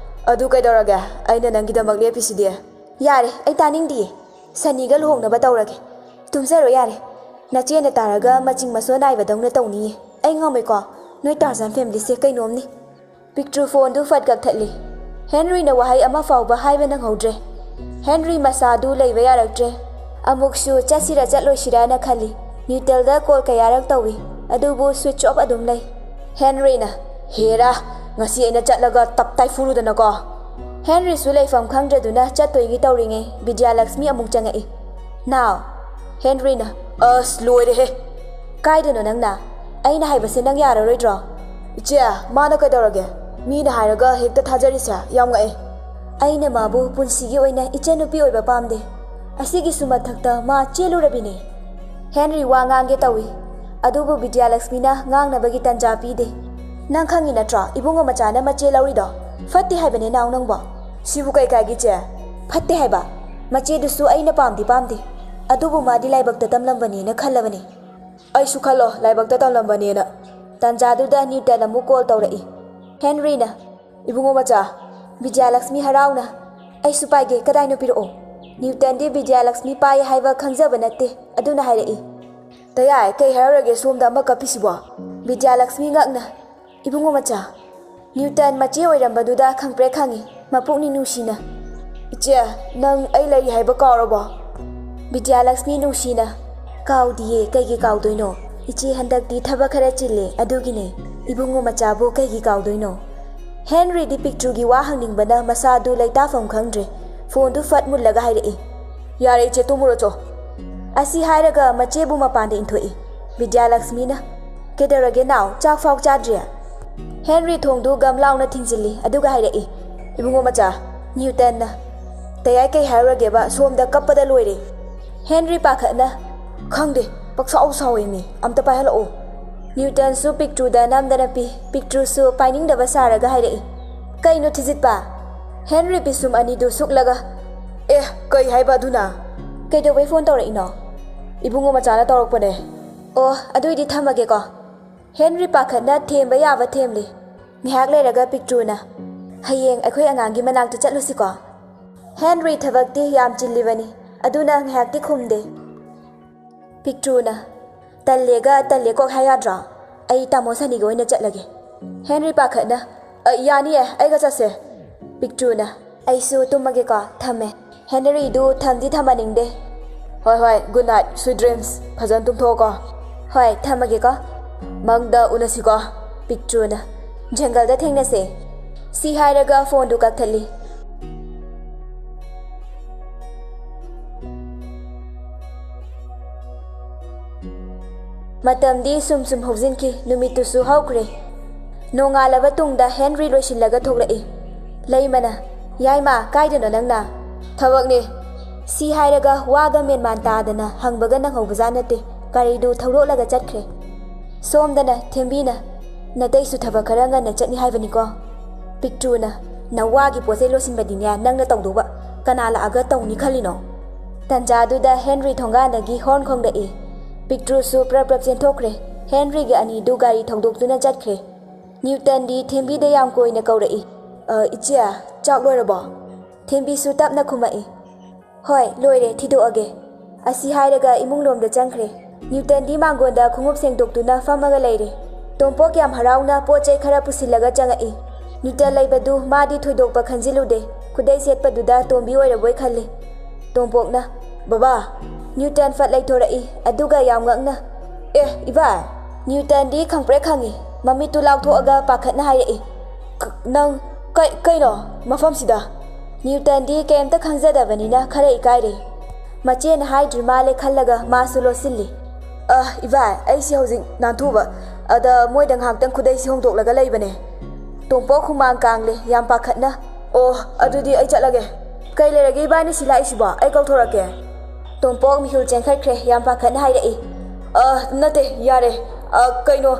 "ꯑꯗꯨ ꯀꯩꯗꯧꯔꯒꯦ? ꯑꯩꯅ ꯅꯪꯒꯤꯗꯃꯛ ꯂꯦꯞꯄꯤꯁꯤꯗꯤ꯫" "ꯌꯥꯔꯦ, ꯑꯩ ꯇꯥꯅꯤꯡꯗꯤꯌꯦ꯫ ꯁꯅꯤꯒ ꯂꯨꯍꯣꯡꯅꯕ ꯇꯧꯔꯒꯦ꯫ ꯇꯨꯝꯖꯔꯣ ꯌꯥꯔꯦ꯫ ꯅꯆꯦꯅ ꯇꯥꯔꯒ ꯃꯆꯤꯡ ꯃꯁꯣ ꯅꯥꯏꯕꯗꯧꯅ ꯇꯧꯅꯤꯌꯦ꯫ ꯑꯩ ꯉꯝꯃꯣꯏꯀꯣ꯫ ꯅꯣꯏ ꯇꯥꯔꯖꯥꯟ ꯐꯦꯃꯤꯂꯤꯁꯦ ꯀꯩꯅꯣꯝꯅꯤ꯫" ꯄꯤꯛꯇ꯭ꯔꯨ ꯐꯣꯟꯗꯨ ꯐꯠ ꯀꯛꯊꯠꯂꯤ꯫ ꯍꯦꯟꯔꯤꯅ ꯋꯥꯍꯩ ꯑꯃ ꯐꯥꯎꯕ ꯍꯥꯏꯕ ꯅꯪꯍꯧꯗ꯭ꯔꯦ꯫ ꯍꯦꯟꯔꯤ ꯃꯁꯥꯗꯨ ꯂꯩꯕ ꯌꯥꯔꯛꯇ꯭ꯔꯦ꯫ ꯑꯃꯨꯛꯁꯨ ꯆꯠꯁꯤꯔ ꯆꯠꯂꯣꯏꯁꯤꯔꯅ ꯈꯜꯂꯤ꯫ ꯅ꯭ꯌꯨꯇꯦꯜꯗ ꯀꯣꯜ ꯀꯌꯥꯔꯛ ꯇꯧꯏ, ꯑꯗꯨꯕꯨ ꯁ꯭ꯋꯤꯆ ꯑꯣꯐ ꯑꯗꯨꯝ ꯂꯩ꯫ ꯍꯦꯟꯔꯤꯅ, "ꯍꯦꯔꯥ, ꯉꯁꯤ ꯑꯩꯅ ꯆꯠꯂꯒ ꯇꯞꯇꯥꯏ ꯐꯨꯔꯨꯗꯅꯀꯣ꯫" ꯍꯦꯟꯔꯤꯁꯨ ꯂꯩꯐꯝ ꯈꯪꯗ꯭ꯔꯗꯨꯅ ꯆꯠꯇꯣꯏꯒꯤ ꯇꯧꯔꯤꯉꯩ ꯕꯤꯗ꯭ꯌꯥꯂꯛꯁꯃꯤ ꯑꯃꯨꯛ ꯆꯪꯉꯛꯏ꯫ "ꯅꯥꯎ!" ꯍꯦꯟꯔꯤꯅ, "ꯑꯁ, ꯂꯣꯏꯔꯦꯍꯦ!" "ꯀꯥꯏꯗꯅꯣ ꯅꯪꯅ? ꯑꯩꯅ ꯍꯥꯏꯕꯁꯦ ꯅꯪ ꯌꯥꯔꯔꯣꯏꯗ꯭ꯔꯣ?" "ꯏꯆꯦ, ꯃꯥꯅ ꯀꯩꯗꯧꯔꯒꯦ? ꯃꯤꯅ ꯍꯥꯏꯔꯒ ꯍꯦꯛꯇ ꯊꯥꯖꯔꯤꯁꯦ ꯌꯥꯝ ꯉꯛꯑꯦ꯫" "ꯑꯩꯅ ꯃꯥꯕꯨ ꯄꯨꯟꯁꯤꯒꯤ ꯑꯣꯏꯅ ꯏꯆꯟꯅꯨꯄꯤ ꯑꯣꯏꯕ ꯄꯥꯝꯗꯦ꯫ ꯑꯁꯤꯒꯤꯁꯨ ꯃꯊꯛꯇ ꯃꯥ ꯆꯦꯜꯂꯨꯔꯕꯤꯅꯦ꯫" ꯍꯦꯟꯔꯤ ꯋꯥ ꯉꯥꯡꯒꯦ ꯇꯧꯏ, ꯑꯗꯨꯕꯨ ꯕꯤꯗ꯭ꯌꯥꯂꯛꯁꯃꯤꯅ ꯉꯥꯡꯅꯕꯒꯤ ꯇꯟꯖꯥ ꯄꯤꯗꯦ꯫ "ꯅꯪ ꯈꯪꯉꯤ ꯅꯠꯇ꯭ꯔꯣ ꯏꯕꯨꯡꯉꯣ ꯃꯆꯥꯅ ꯃꯆꯦ ꯂꯧꯔꯤꯗꯣ? ꯐꯠꯇꯦ ꯍꯥꯏꯕꯅꯦ ꯅꯥꯎ ꯅꯪꯕꯣ꯫" "ꯁꯤꯕꯨ ꯀꯩ ꯀꯥꯏꯒꯦ ꯆꯦ?" "ꯐꯠꯇꯦ ꯍꯥꯏꯕ꯫ ꯃꯆꯦꯗꯨꯁꯨ ꯑꯩꯅ ꯄꯥꯝꯗꯤ ꯄꯥꯝꯗꯦ꯫ ꯑꯗꯨꯕꯨ ꯃꯥꯗꯤ ꯂꯥꯏꯕꯛꯇ ꯇꯝꯂꯝꯕꯅꯦꯅ ꯈꯜꯂꯕꯅꯦ꯫" "ꯑꯩꯁꯨ ꯈꯜꯂꯣ ꯂꯥꯏꯕꯛꯇ ꯇꯝꯂꯝꯕꯅꯦꯅ꯫" ꯇꯥꯟꯖꯥꯗꯨꯗ ꯅ꯭ꯌꯨꯇꯟ ꯑꯃꯨꯛ ꯀꯣꯜ ꯇꯧꯔꯛꯏ꯫ ꯍꯦꯟꯔꯤꯅ, "ꯏꯕꯨꯡꯉꯣ ꯃꯆꯥ, ꯕꯤꯗ꯭ꯌꯥꯂꯛꯁꯃꯤ ꯍꯔꯥꯎꯅ, 'ꯑꯩꯁꯨ ꯄꯥꯏꯒꯦ, ꯀꯗꯥꯏꯅꯣ ꯄꯤꯔꯛꯑꯣ꯫ ꯅ꯭ꯌꯨꯇꯟꯗꯤ ꯕꯤꯗ꯭ꯌꯥꯂꯛꯁꯃꯤ ꯄꯥꯏ ꯍꯥꯏꯕ ꯈꯪꯖꯕ ꯅꯠꯇꯦ,' ꯑꯗꯨꯅ ꯍꯥꯏꯔꯛꯏ꯫ ꯇꯌꯥꯏ, ꯀꯩ ꯍꯥꯏꯔꯨꯔꯒꯦ ꯁꯣꯝꯗ ꯑꯃ ꯀꯞꯄꯤꯁꯤꯕꯣ?" ꯕꯤꯗ꯭ꯌꯥꯂꯛꯁꯃꯤ ꯉꯛꯅ, "ꯏꯕꯨꯡꯉꯣ ꯃꯆꯥ, ꯅ꯭ꯌꯨꯇꯟ ꯃꯆꯦ ꯑꯣꯏꯔꯝꯕꯗꯨꯗ ꯈꯪꯄ꯭ꯔꯦꯛ ꯈꯪꯉꯤ, ꯃꯄꯨꯛꯅꯤꯡ ꯅꯨꯡꯁꯤꯅ꯫ ꯏꯆꯦ, ꯅꯪ ꯑꯩ ꯂꯩꯔꯤ ꯍꯥꯏꯕ ꯀꯥꯎꯔꯕꯣ?" ꯕꯤꯗ꯭ꯌꯥꯂꯛꯁꯃꯤ ꯅꯨꯡꯁꯤꯅ, "ꯀꯥꯎꯗꯤꯌꯦ, ꯀꯩꯒꯤ ꯀꯥꯎꯗꯣꯏꯅꯣ? ꯏꯆꯦ ꯍꯟꯗꯛꯇꯤ ꯊꯕꯛ ꯈꯔ ꯆꯤꯜꯂꯦ, ꯑꯗꯨꯒꯤꯅꯦ꯫ ꯏꯕꯨꯡꯉꯣ ꯃꯆꯥꯕꯨ ꯀꯩꯒꯤ ꯀꯥꯎꯗꯣꯏꯅꯣ?" ꯍꯦꯟꯔꯤꯗꯤ ꯄꯤꯛꯇ꯭ꯔꯨꯒꯤ ꯋꯥ ꯍꯪꯅꯤꯡꯕꯅ ꯃꯁꯥꯗꯨ ꯂꯩꯇꯥꯐꯝ ꯈꯪꯗ꯭ꯔꯦ꯫ ꯐꯣꯟꯗꯨ ꯐꯠ ꯃꯨꯜꯂꯒ ꯍꯥꯏꯔꯛꯏ, "ꯌꯥꯔꯦ ꯏꯆꯦ, ꯇꯨꯝꯃꯨꯔꯣ ꯆꯣ꯫" ꯑꯁꯤ ꯍꯥꯏꯔꯒ ꯃꯆꯦꯕꯨ ꯃꯄꯥꯟꯗ ꯏꯟꯊꯣꯛꯏ꯫ ꯕꯤꯗ꯭ꯌꯥꯂꯛꯁꯃꯤꯅ, "ꯀꯩꯗꯧꯔꯒꯦ ꯅꯥꯎ, ꯆꯥꯛ ꯐꯥꯎ ꯆꯥꯗ꯭ꯔꯤ?" ꯍꯦꯟꯔꯤ ꯊꯣꯡꯗꯨ ꯒꯝ ꯂꯥꯎꯅ ꯊꯤꯡꯖꯤꯜꯂꯤ, ꯑꯗꯨꯒ ꯍꯥꯏꯔꯛꯏ, "ꯏꯕꯨꯡꯉꯣ ꯃꯆꯥ, ꯅ꯭ꯌꯨꯇꯟꯅ꯫ ꯇꯌꯥꯏ, ꯀꯩ ꯍꯥꯏꯔꯨꯔꯒꯦꯕ, ꯁꯣꯝꯗ ꯀꯞꯄꯗ ꯂꯣꯏꯔꯦ꯫" ꯍꯦꯟꯔꯤ ꯄꯥꯈꯠꯅ, "ꯈꯪꯗꯦ, ꯄꯛꯁꯥꯎ ꯁꯥꯎꯋꯦ ꯃꯤ, ꯑꯝꯇ ꯄꯥꯏꯍꯜꯂꯛꯑꯣ꯫" ꯅ꯭ꯌꯨꯇꯟꯁꯨ ꯄꯤꯛꯇ꯭ꯔꯨꯗ ꯅꯝꯗꯅ ꯄꯤ꯫ ꯄꯤꯛꯇ꯭ꯔꯨꯁꯨ ꯄꯥꯏꯅꯤꯡꯗꯕ ꯁꯥꯔꯒ ꯍꯥꯏꯔꯛꯏ, "ꯀꯩꯅꯣ ꯊꯤꯖꯤꯠꯄ?" ꯍꯦꯟꯔꯤ ꯄꯤꯁꯨꯝ ꯑꯅꯤꯗꯨ ꯁꯨꯛꯂꯒ, "ꯑꯦ, ꯀꯩ ꯍꯥꯏꯕ ꯑꯗꯨꯅ?" "ꯀꯩꯗꯧꯕꯩ ꯐꯣꯟ ꯇꯧꯔꯛꯏꯅꯣ?" "ꯏꯕꯨꯡꯉꯣ ꯃꯆꯥꯅ ꯇꯧꯔꯛꯄꯅꯦ꯫" "ꯑꯣ, ꯑꯗꯨꯏꯗꯤ ꯊꯝꯃꯒꯦꯀꯣ꯫" ꯍꯦꯟꯔꯤ ꯄꯥꯈꯠꯅ ꯊꯦꯝꯕ ꯌꯥꯕ ꯊꯦꯝꯂꯤ꯫ ꯉꯥꯏꯍꯥꯛ ꯂꯩꯔꯒ ꯄꯤꯛꯇ꯭ꯔꯨꯅ, "ꯍꯌꯦꯡ ꯑꯩꯈꯣꯏ ꯑꯉꯥꯡꯒꯤ ꯃꯅꯥꯛꯇ ꯆꯠꯂꯨꯁꯤꯀꯣ꯫" ꯍꯦꯟꯔꯤ ꯊꯕꯛꯇꯤ ꯌꯥꯝ ꯆꯤꯜꯂꯤꯕꯅꯤ, ꯑꯗꯨꯅ ꯉꯥꯏꯍꯥꯛꯇꯤ ꯈꯨꯝꯗꯦ꯫ ꯄꯤꯛꯇ꯭ꯔꯨꯅ, "ꯇꯜꯂꯦꯒ ꯇꯜꯂꯦ ꯀꯣꯛ ꯍꯥꯏ ꯌꯥꯗ꯭ꯔꯣ? ꯑꯩ ꯇꯥꯃꯣ ꯁꯅꯤꯒ ꯑꯣꯏꯅ ꯆꯠꯂꯒꯦ꯫" ꯍꯦꯟꯔꯤ ꯄꯥꯈꯠꯅ, "ꯑ, ꯌꯥꯅꯤꯌꯦ, ꯑꯩꯒ ꯆꯠꯁꯦ꯫" ꯄꯤꯛꯇ꯭ꯔꯨꯅ, "ꯑꯩꯁꯨ ꯇꯨꯝꯃꯒꯦꯀꯣ, ꯊꯝꯃꯦ꯫" ꯍꯦꯟꯔꯤꯗꯨ ꯊꯝꯗꯤ ꯊꯝꯍꯟꯅꯤꯡꯗꯦ꯫ "ꯍꯣꯏ, ꯍꯣꯏ, good night, sweet dreams, ꯐꯖꯅ ꯇꯨꯝꯊꯣꯛꯑꯣꯀꯣ꯫" "ꯍꯣꯏ, ꯊꯝꯃꯒꯦꯀꯣ꯫" "ꯃꯪꯗ ꯎꯅꯁꯤꯀꯣ꯫" ꯄꯤꯛꯇ꯭ꯔꯨꯅ, "ꯖꯪꯒꯜꯗ ꯊꯦꯡꯅꯁꯦ꯫" ꯁꯤ ꯍꯥꯏꯔꯒ ꯐꯣꯟꯗꯨ ꯀꯛꯊꯠꯂꯤ꯫ ꯃꯇꯝꯗꯤ ꯁꯨꯝ ꯁꯨꯝ ꯍꯧꯖꯤꯟꯈꯤ, ꯅꯨꯃꯤꯠꯇꯨꯁꯨ ꯍꯧꯈ꯭ꯔꯦ꯫ ꯅꯣꯡꯉꯥꯜꯂꯕ ꯇꯨꯡꯗ ꯍꯦꯟꯔꯤ ꯂꯣꯏꯁꯤꯜꯂꯒ ꯊꯣꯛꯂꯛꯏ꯫ ꯂꯩꯃꯅ, "ꯌꯥꯏꯃ, ꯀꯥꯏꯗꯅꯣ ꯅꯪꯅ?" "ꯊꯕꯛꯅꯦ꯫" ꯁꯤ ꯍꯥꯏꯔꯒ ꯋꯥꯒ ꯃꯦꯟꯃꯥꯟ ꯇꯥꯗꯅ ꯍꯪꯕꯒ ꯅꯪꯍꯧꯕꯖꯥꯠ ꯅꯠꯇꯦ, ꯒꯥꯔꯤꯗꯨ ꯊꯧꯗꯣꯛꯂꯒ ꯆꯠꯈ꯭ꯔꯦ꯫ ꯁꯣꯝꯗꯅ ꯊꯦꯝꯕꯤꯅ, "ꯅꯇꯩꯁꯨ ꯊꯕꯛ ꯈꯔ ꯉꯟꯅ ꯆꯠꯅꯤ ꯍꯥꯏꯕꯅꯤꯀꯣ?" ꯄꯤꯛꯇ꯭ꯔꯨꯅ, "ꯅꯋꯥꯒꯤ ꯄꯣꯠ ꯆꯩ ꯂꯣꯏꯁꯤꯟꯕꯗꯤꯅꯦ ꯅꯪꯅ ꯇꯧꯗꯧꯕ, ꯀꯅꯥ ꯂꯥꯛꯑꯒ ꯇꯧꯅꯤ ꯈꯜꯂꯤꯅꯣ?" ꯇꯟꯖꯥꯗꯨꯗ ꯍꯦꯟꯔꯤ ꯊꯣꯡꯒꯥꯟꯗꯒꯤ ꯍꯣꯔꯟ ꯈꯣꯡꯂꯛꯏ꯫ ꯄꯤꯛꯇ꯭ꯔꯨꯁꯨ ꯄ꯭ꯔꯞ ꯄ꯭ꯔꯞ ꯆꯦꯟꯊꯣꯛꯈ꯭ꯔꯦ꯫ ꯍꯦꯟꯔꯤꯒꯤ ꯑꯅꯤꯗꯨ ꯒꯥꯔꯤ ꯊꯧꯗꯣꯛꯇꯨꯅ ꯆꯠꯈ꯭ꯔꯦ꯫ ꯅ꯭ꯌꯨꯇꯟꯗꯤ ꯊꯦꯝꯕꯤꯗ ꯌꯥꯝ ꯀꯣꯏꯅ ꯀꯧꯔꯛꯏ꯫ "ꯑ, ꯏꯆꯦ, ꯆꯥꯛ ꯂꯣꯏꯔꯕꯣ?" ꯊꯦꯝꯕꯤꯁꯨ ꯇꯞꯅ ꯈꯨꯝꯃꯛꯏ꯫ "ꯍꯣꯏ, ꯂꯣꯏꯔꯦ, ꯊꯤꯗꯣꯛꯑꯒꯦ"꯫ ꯑꯁꯤ ꯍꯥꯏꯔꯒ ꯏꯃꯨꯡ ꯂꯣꯝꯗ ꯆꯪꯈ꯭ꯔꯦ꯫ ꯅ꯭ꯌꯨꯇꯟꯗꯤ ꯃꯥꯡꯒꯣꯟꯗ ꯈꯣꯡꯎꯞ ꯁꯦꯡꯗꯣꯛꯇꯨꯅ ꯐꯝꯃꯒ ꯂꯩꯔꯦ꯫ ꯇꯣꯝꯄꯣꯛ ꯌꯥꯝ ꯍꯔꯥꯎꯅ ꯄꯣꯠ ꯆꯩ ꯈꯔ ꯄꯨꯁꯤꯜꯂꯒ ꯆꯪꯉꯛꯏ꯫ ꯅ꯭ꯌꯨꯇꯟ ꯂꯩꯕꯗꯨ ꯃꯥꯗꯤ ꯊꯣꯏꯗꯣꯛꯄ ꯈꯟꯖꯤꯜꯂꯨꯗꯦ꯫ ꯈꯨꯗꯩ ꯁꯦꯠꯄꯗꯨꯗ ꯇꯣꯝꯕꯤ ꯑꯣꯏꯔꯕꯣꯏ ꯈꯜꯂꯤ꯫ ꯇꯣꯝꯄꯣꯛꯅ, "ꯕꯕꯥ!" ꯅ꯭ꯌꯨꯇꯟ ꯐꯠ ꯂꯩꯊꯣꯔꯛꯏ, ꯑꯗꯨꯒ ꯌꯥꯝ ꯉꯛꯅ, "ꯑꯦ, ꯏꯕꯥꯏ!" ꯅ꯭ꯌꯨꯇꯟꯗꯤ ꯈꯪꯄ꯭ꯔꯦꯛ ꯈꯪꯉꯤ꯫ ꯃꯃꯤꯠꯇꯨ ꯂꯥꯎꯊꯣꯛꯑꯒ ꯄꯥꯈꯠꯅ ꯍꯥꯏꯔꯛꯏ, "ꯀ-, ꯅꯪ ꯀꯩ-, ꯀꯩꯅꯣ ꯃꯐꯝꯁꯤꯗ?" ꯅ꯭ꯌꯨꯇꯟꯗꯤ ꯀꯩꯝꯇ ꯈꯪꯖꯗꯕꯅꯤꯅ ꯈꯔ ꯏꯀꯥꯏꯔꯦ꯫ ꯃꯆꯦꯅ ꯍꯥꯏꯗ꯭ꯔꯤ ꯃꯥꯜꯂꯦ ꯈꯜꯂꯒ ꯃꯥꯁꯨ ꯂꯣꯠꯁꯤꯜꯂꯤ꯫ "ꯑ, ꯏꯕꯥꯏ, ꯑꯩꯁꯤ ꯍꯧꯖꯤꯛ ꯅꯥꯟꯊꯨꯕ, ꯑꯗ ꯃꯣꯏꯗ ꯉꯥꯏꯍꯥꯛꯇꯪ ꯈꯨꯗꯩꯁꯤ ꯍꯣꯡꯗꯣꯛꯂꯒ ꯂꯩꯕꯅꯦ"꯫ ꯇꯣꯝꯄꯣꯛ ꯍꯨꯃꯥꯡ ꯀꯥꯡꯂꯦ, ꯌꯥꯝ ꯄꯥꯈꯠꯅ, "ꯑꯣ, ꯑꯗꯨꯗꯤ ꯑꯩ ꯆꯠꯂꯒꯦ"꯫ "ꯀꯩ ꯂꯩꯔꯒꯦ ꯏꯕꯥꯅꯤ ꯁꯤ ꯂꯥꯛꯏꯁꯤꯕꯣ? ꯑꯩ ꯀꯧꯊꯣꯔꯛꯀꯦ"꯫ ꯇꯣꯝꯄꯣꯛ ꯃꯤꯍꯨꯜ ꯆꯦꯟꯈꯠꯈ꯭ꯔꯦ, ꯌꯥꯝ ꯄꯥꯈꯠꯅ ꯍꯥꯏꯔꯛꯏ, "ꯑ, ꯅꯠꯇꯦ, ꯌꯥꯔꯦ꯫ ꯑ, ꯀꯩꯅꯣ"꯫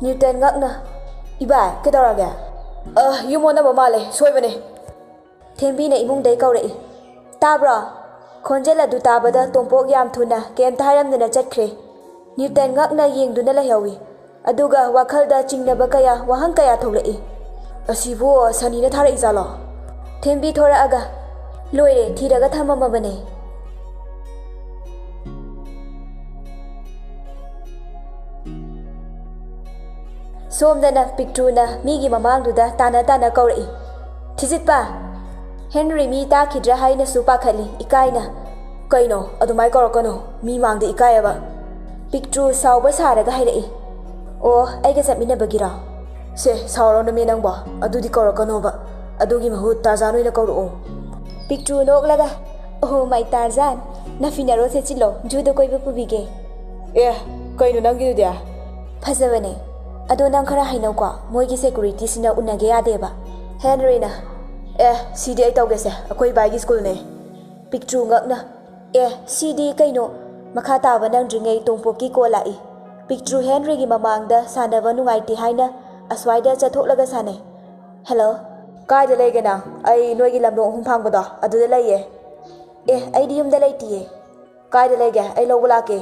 ꯅ꯭ꯌꯨꯇꯟ ꯉꯛꯅ, "ꯏꯕꯥꯏ, ꯀꯩꯗꯧꯔꯒꯦ?" "ꯑ, ꯌꯨꯝ ꯑꯣꯟꯅꯕ ꯃꯥꯜꯂꯦ, ꯁꯣꯏꯕꯅꯦ"꯫ ꯊꯦꯝꯕꯤꯅ ꯏꯃꯨꯡꯗꯩ ꯀꯧꯔꯛꯏ, "ꯇꯥꯕ꯭ꯔꯣ?" ꯈꯣꯟꯖꯦꯜ ꯑꯗꯨ ꯇꯥꯕꯗ ꯇꯣꯝꯄꯣꯛ ꯌꯥꯝ ꯊꯨꯅ ꯀꯩꯝꯇ ꯍꯥꯏꯔꯝꯗꯅ ꯆꯠꯈ꯭ꯔꯦ꯫ ꯅ꯭ꯌꯨꯇꯟ ꯉꯛꯅ ꯌꯦꯡꯗꯨꯅ ꯂꯩꯍꯧꯏ꯫ ꯑꯗꯨꯒ ꯋꯥꯈꯜꯗ ꯆꯤꯡꯅꯕ ꯀꯌꯥ, ꯋꯥꯍꯪ ꯀꯌꯥ ꯊꯣꯛꯂꯛꯏ꯫ "ꯑꯁꯤꯕꯨ ꯁꯅꯤꯅ ꯊꯥꯔꯛꯏꯖꯥꯠꯂꯣ?" ꯊꯦꯝꯕꯤ ꯊꯣꯔꯛꯑꯒ, "ꯂꯣꯏꯔꯦ, ꯊꯤꯔꯒ ꯊꯝꯃꯝꯃꯕꯅꯦ"꯫ ꯁꯣꯝꯗꯅ ꯄꯤꯛꯇ꯭ꯔꯨꯅ ꯃꯤꯒꯤ ꯃꯃꯥꯡꯗꯨꯗ ꯇꯥꯅ ꯇꯥꯅ ꯀꯧꯔꯛꯏ, "ꯊꯤꯖꯤꯠꯄ!" ꯍꯦꯟꯔꯤ ꯃꯤ ꯇꯥꯈꯤꯗ꯭ꯔꯥ ꯍꯥꯏꯅꯁꯨ ꯄꯥꯈꯠꯂꯤ, ꯏꯀꯥꯏꯅ꯫ "ꯀꯩꯅꯣ, ꯑꯗꯨꯃꯥꯏ ꯀꯧꯔꯛꯀꯅꯨ, ꯃꯤ ꯃꯥꯡꯗ ꯏꯀꯥꯏꯌꯦꯕ"꯫ ꯄꯤꯛꯇ꯭ꯔꯨ ꯁꯥꯎꯕ ꯁꯥꯔꯒ ꯍꯥꯏꯔꯛꯏ, "ꯑꯣ, ꯑꯩꯒ ꯆꯠꯃꯤꯟꯅꯕꯒꯤꯔꯣ?" "ꯁꯦ, ꯁꯥꯎꯔꯅꯨꯃꯦ ꯅꯪꯕꯣ, ꯑꯗꯨꯗꯤ ꯀꯧꯔꯛꯀꯅꯣꯕ꯫ ꯑꯗꯨꯒꯤ ꯃꯍꯨꯠ ꯇꯥꯔꯖꯥꯟ ꯑꯣꯏꯅ ꯀꯧꯔꯛꯑꯣ"꯫ ꯄꯤꯛꯇ꯭ꯔꯨ ꯅꯣꯛꯂꯒ, "ꯑꯣ, ꯃꯥꯏ ꯇꯥꯔꯖꯥꯟ, ꯅꯐꯤ ꯅꯔꯣꯜ ꯁꯦꯠꯆꯤꯜꯂꯣ, ꯖꯨꯗ ꯀꯣꯏꯕ ꯄꯨꯕꯤꯒꯦ"꯫ "ꯑꯦ, ꯀꯩꯅꯣ ꯅꯪꯒꯤꯗꯨꯗꯤ?" "ꯐꯖꯕꯅꯦ, ꯑꯗꯣ ꯅꯪ ꯈꯔ ꯍꯩꯅꯧꯀꯣ, ꯃꯣꯏꯒꯤ ꯁꯦꯀꯨꯔꯤꯇꯤꯁꯤꯡꯅ ꯎꯅꯒꯦ ꯌꯥꯗꯦꯕ"꯫ ꯍꯦꯟꯔꯤꯅ, "ꯑꯦ, ꯁꯤꯗꯤ ꯑꯩ ꯇꯧꯒꯦꯁꯦ, ꯑꯩꯈꯣꯏ ꯏꯕꯥꯏꯒꯤ ꯁ꯭ꯀꯨꯜꯅꯦ"꯫ ꯄꯤꯛꯇ꯭ꯔꯨ ꯉꯛꯅ, "ꯑꯦ, ꯁꯤꯗꯤ ꯀꯩꯅꯣ?" ꯃꯈꯥ ꯇꯥꯕ ꯅꯪꯗ꯭ꯔꯤꯉꯩ ꯇꯣꯝꯄꯣꯛꯀꯤ ꯀꯣꯜ ꯂꯥꯛꯏ꯫ ꯄꯤꯛꯇ꯭ꯔꯨ ꯍꯦꯟꯔꯤꯒꯤ ꯃꯃꯥꯡꯗ ꯁꯥꯟꯅꯕ ꯅꯨꯡꯉꯥꯏꯇꯦ ꯍꯥꯏꯅ ꯑꯁ꯭ꯋꯥꯏꯗ ꯆꯠꯊꯣꯛꯂꯒ ꯁꯥꯟꯅꯩ꯫ "ꯍꯦꯜꯂꯣ"꯫ "ꯀꯥꯏꯗ ꯂꯩꯒꯦ ꯅꯪ?" "ꯑꯩ ꯅꯣꯏꯒꯤ ꯂꯝꯂꯣꯡ ꯑꯍꯨꯝ ꯐꯥꯡꯕꯗꯣ, ꯑꯗꯨꯗ ꯂꯩꯌꯦ"꯫ "ꯑꯦ, ꯑꯩꯗꯤ ꯌꯨꯝꯗ ꯂꯩꯇꯤꯌꯦ"꯫ "ꯀꯥꯏꯗ ꯂꯩꯒꯦ? ꯑꯩ ꯂꯧꯕ ꯂꯥꯛꯀꯦ"꯫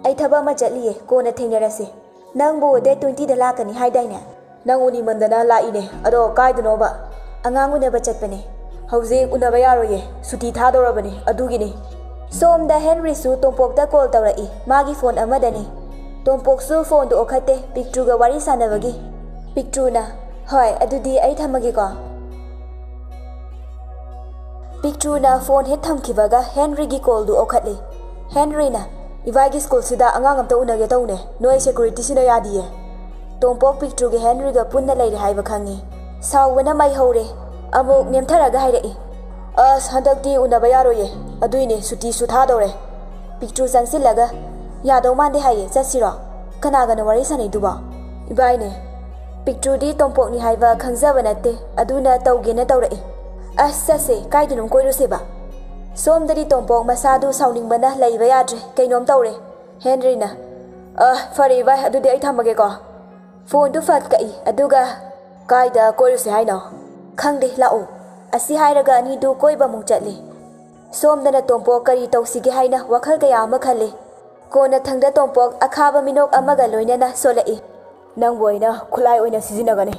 "ꯑꯩ ꯊꯕꯛ ꯑꯃ ꯆꯠꯂꯤꯌꯦ, ꯀꯣꯟꯅ ꯊꯦꯡꯅꯔꯁꯤ"꯫ "ꯅꯪꯕꯨ ꯗꯦꯠ ꯇ꯭ꯋꯦꯟꯇꯤꯗ ꯂꯥꯛꯀꯅꯤ ꯍꯥꯏꯗꯥꯏꯅꯦ?" ꯅꯪ ꯎꯅꯤꯡꯃꯟꯗꯅ ꯂꯥꯛꯏꯅꯦ꯫ ꯑꯗꯣ ꯀꯥꯏꯗꯅꯣꯕ? ꯑꯉꯥꯡ ꯎꯅꯕ ꯆꯠꯄꯅꯦ꯫ ꯍꯧꯖꯤꯛ ꯎꯅꯕ ꯌꯥꯔꯣꯏꯌꯦ, ꯁꯨꯇꯤ ꯊꯥꯗꯧꯔꯕꯅꯤ, ꯑꯗꯨꯒꯤꯅꯤ꯫ ꯁꯣꯝꯗ ꯍꯦꯟꯔꯤꯁꯨ ꯇꯣꯝꯄꯣꯛꯇ ꯀꯣꯜ ꯇꯧꯔꯛꯏ, ꯃꯥꯒꯤ ꯐꯣꯟ ꯑꯃꯗꯅꯤ꯫ ꯇꯣꯝꯄꯣꯛꯁꯨ ꯐꯣꯟꯗꯨ ꯑꯣꯛꯈꯠꯇꯦ, ꯄꯤꯛꯇ꯭ꯔꯨꯒ ꯋꯥꯔꯤ ꯁꯥꯟꯅꯕꯒꯤ꯫ ꯄꯤꯛꯇ꯭ꯔꯨꯅ, "ꯍꯣꯏ, ꯑꯗꯨꯗꯤ ꯑꯩ ꯊꯝꯃꯒꯦꯀꯣ"꯫ ꯄꯤꯛꯇ꯭ꯔꯨꯅ ꯐꯣꯟ ꯍꯦꯛ ꯊꯝꯈꯤꯕꯒ ꯍꯦꯟꯔꯤꯒꯤ ꯀꯣꯜꯗꯨ ꯑꯣꯛꯈꯠꯂꯤ꯫ ꯍꯦꯟꯔꯤꯅ, "ꯏꯕꯥꯏꯒꯤ ꯁ꯭ꯀꯨꯜꯁꯤꯗ ꯑꯉꯥꯡ ꯑꯝꯇ ꯎꯅꯒꯦ ꯇꯧꯅꯦ, ꯅꯣꯏ ꯁꯦꯀ꯭ꯌꯨꯔꯤꯇꯤꯁꯤꯅ ꯌꯥꯗꯤꯌꯦ"꯫ ꯇꯣꯝꯄꯣꯛ ꯄꯤꯛꯇ꯭ꯔꯨꯒꯤ ꯍꯦꯟꯔꯤꯒ ꯄꯨꯟꯅ ꯂꯩꯔꯦ ꯍꯥꯏꯕ ꯈꯪꯉꯤ꯫ ꯁꯥꯎꯕꯅ ꯃꯩ ꯍꯧꯔꯦ꯫ ꯑꯃꯨꯛ ꯅꯦꯝꯊꯔꯒ ꯍꯥꯏꯔꯛꯏ, "ꯑꯁ, ꯍꯟꯗꯛꯇꯤ ꯎꯅꯕ ꯌꯥꯔꯣꯏꯌꯦ, ꯑꯗꯨꯏꯅꯦ ꯁꯨꯇꯤꯁꯨ ꯊꯥꯗꯧꯔꯦ"꯫ ꯄꯤꯛꯇ꯭ꯔꯨ ꯆꯪꯁꯤꯜꯂꯒ, "ꯌꯥꯗꯧ ꯃꯥꯟꯗꯦ ꯍꯥꯏꯌꯦ, ꯆꯠꯁꯤꯔꯣ?" "ꯀꯅꯥꯒꯅꯣ ꯋꯥꯔꯤ ꯁꯥꯟꯅꯩꯗꯨꯕꯣ?" "ꯏꯕꯥꯏꯅꯦ"꯫ ꯄꯤꯛꯇ꯭ꯔꯨꯗꯤ ꯇꯣꯝꯄꯣꯛꯅꯤ ꯍꯥꯏꯕ ꯈꯪꯖꯕ ꯅꯠꯇꯦ, ꯑꯗꯨꯅ ꯇꯧꯒꯦꯅ ꯇꯧꯔꯛꯏ꯫ "ꯑꯁ, ꯆꯠꯁꯦ, ꯀꯥꯏꯗꯅꯣꯝ ꯀꯣꯏꯔꯨꯁꯦꯕ"꯫ ꯁꯣꯝꯗꯗꯤ ꯇꯣꯝꯄꯣꯛ ꯃꯁꯥꯗꯨ ꯁꯥꯎꯅꯤꯡꯕꯅ ꯂꯩꯕ ꯌꯥꯗ꯭ꯔꯦ, ꯀꯩꯅꯣꯝ ꯇꯧꯔꯦ꯫ ꯍꯦꯟꯔꯤꯅ, "ꯑ, ꯐꯔꯦ ꯏꯕꯥꯏ, ꯑꯗꯨꯗꯤ ꯑꯩ ꯊꯝꯃꯒꯦꯀꯣ"꯫ ꯐꯣꯟꯗꯨ ꯐꯠ ꯀꯛꯏ, ꯑꯗꯨꯒ, "ꯀꯥꯏꯗ ꯀꯣꯏꯔꯨꯁꯦ ꯍꯥꯏꯅꯣ?" "ꯈꯪꯗꯦ, ꯂꯥꯛꯑꯣ"꯫ ꯑꯁꯤ ꯍꯥꯏꯔꯒ ꯑꯅꯤꯗꯨ ꯀꯣꯏꯕ ꯑꯃꯨꯛ ꯆꯠꯂꯤ꯫ ꯁꯣꯝꯗꯅ ꯇꯣꯝꯄꯣꯛ ꯀꯔꯤ ꯇꯧꯁꯤꯒꯦ ꯍꯥꯏꯅ ꯋꯥꯈꯜ ꯀꯌꯥ ꯑꯃ ꯈꯜꯂꯤ꯫ ꯀꯣꯟꯅꯊꯪꯗ ꯇꯣꯝꯄꯣꯛ ꯑꯈꯥꯕ ꯃꯤꯅꯣꯛ ꯑꯃꯒ ꯂꯣꯏꯅꯅ ꯁꯣꯜꯂꯛꯏ꯫ "ꯅꯪꯕꯨ ꯑꯩꯅ ꯈꯨꯠꯂꯥꯏ ꯑꯣꯏꯅ ꯁꯤꯖꯤꯟꯅꯒꯅꯤ"꯫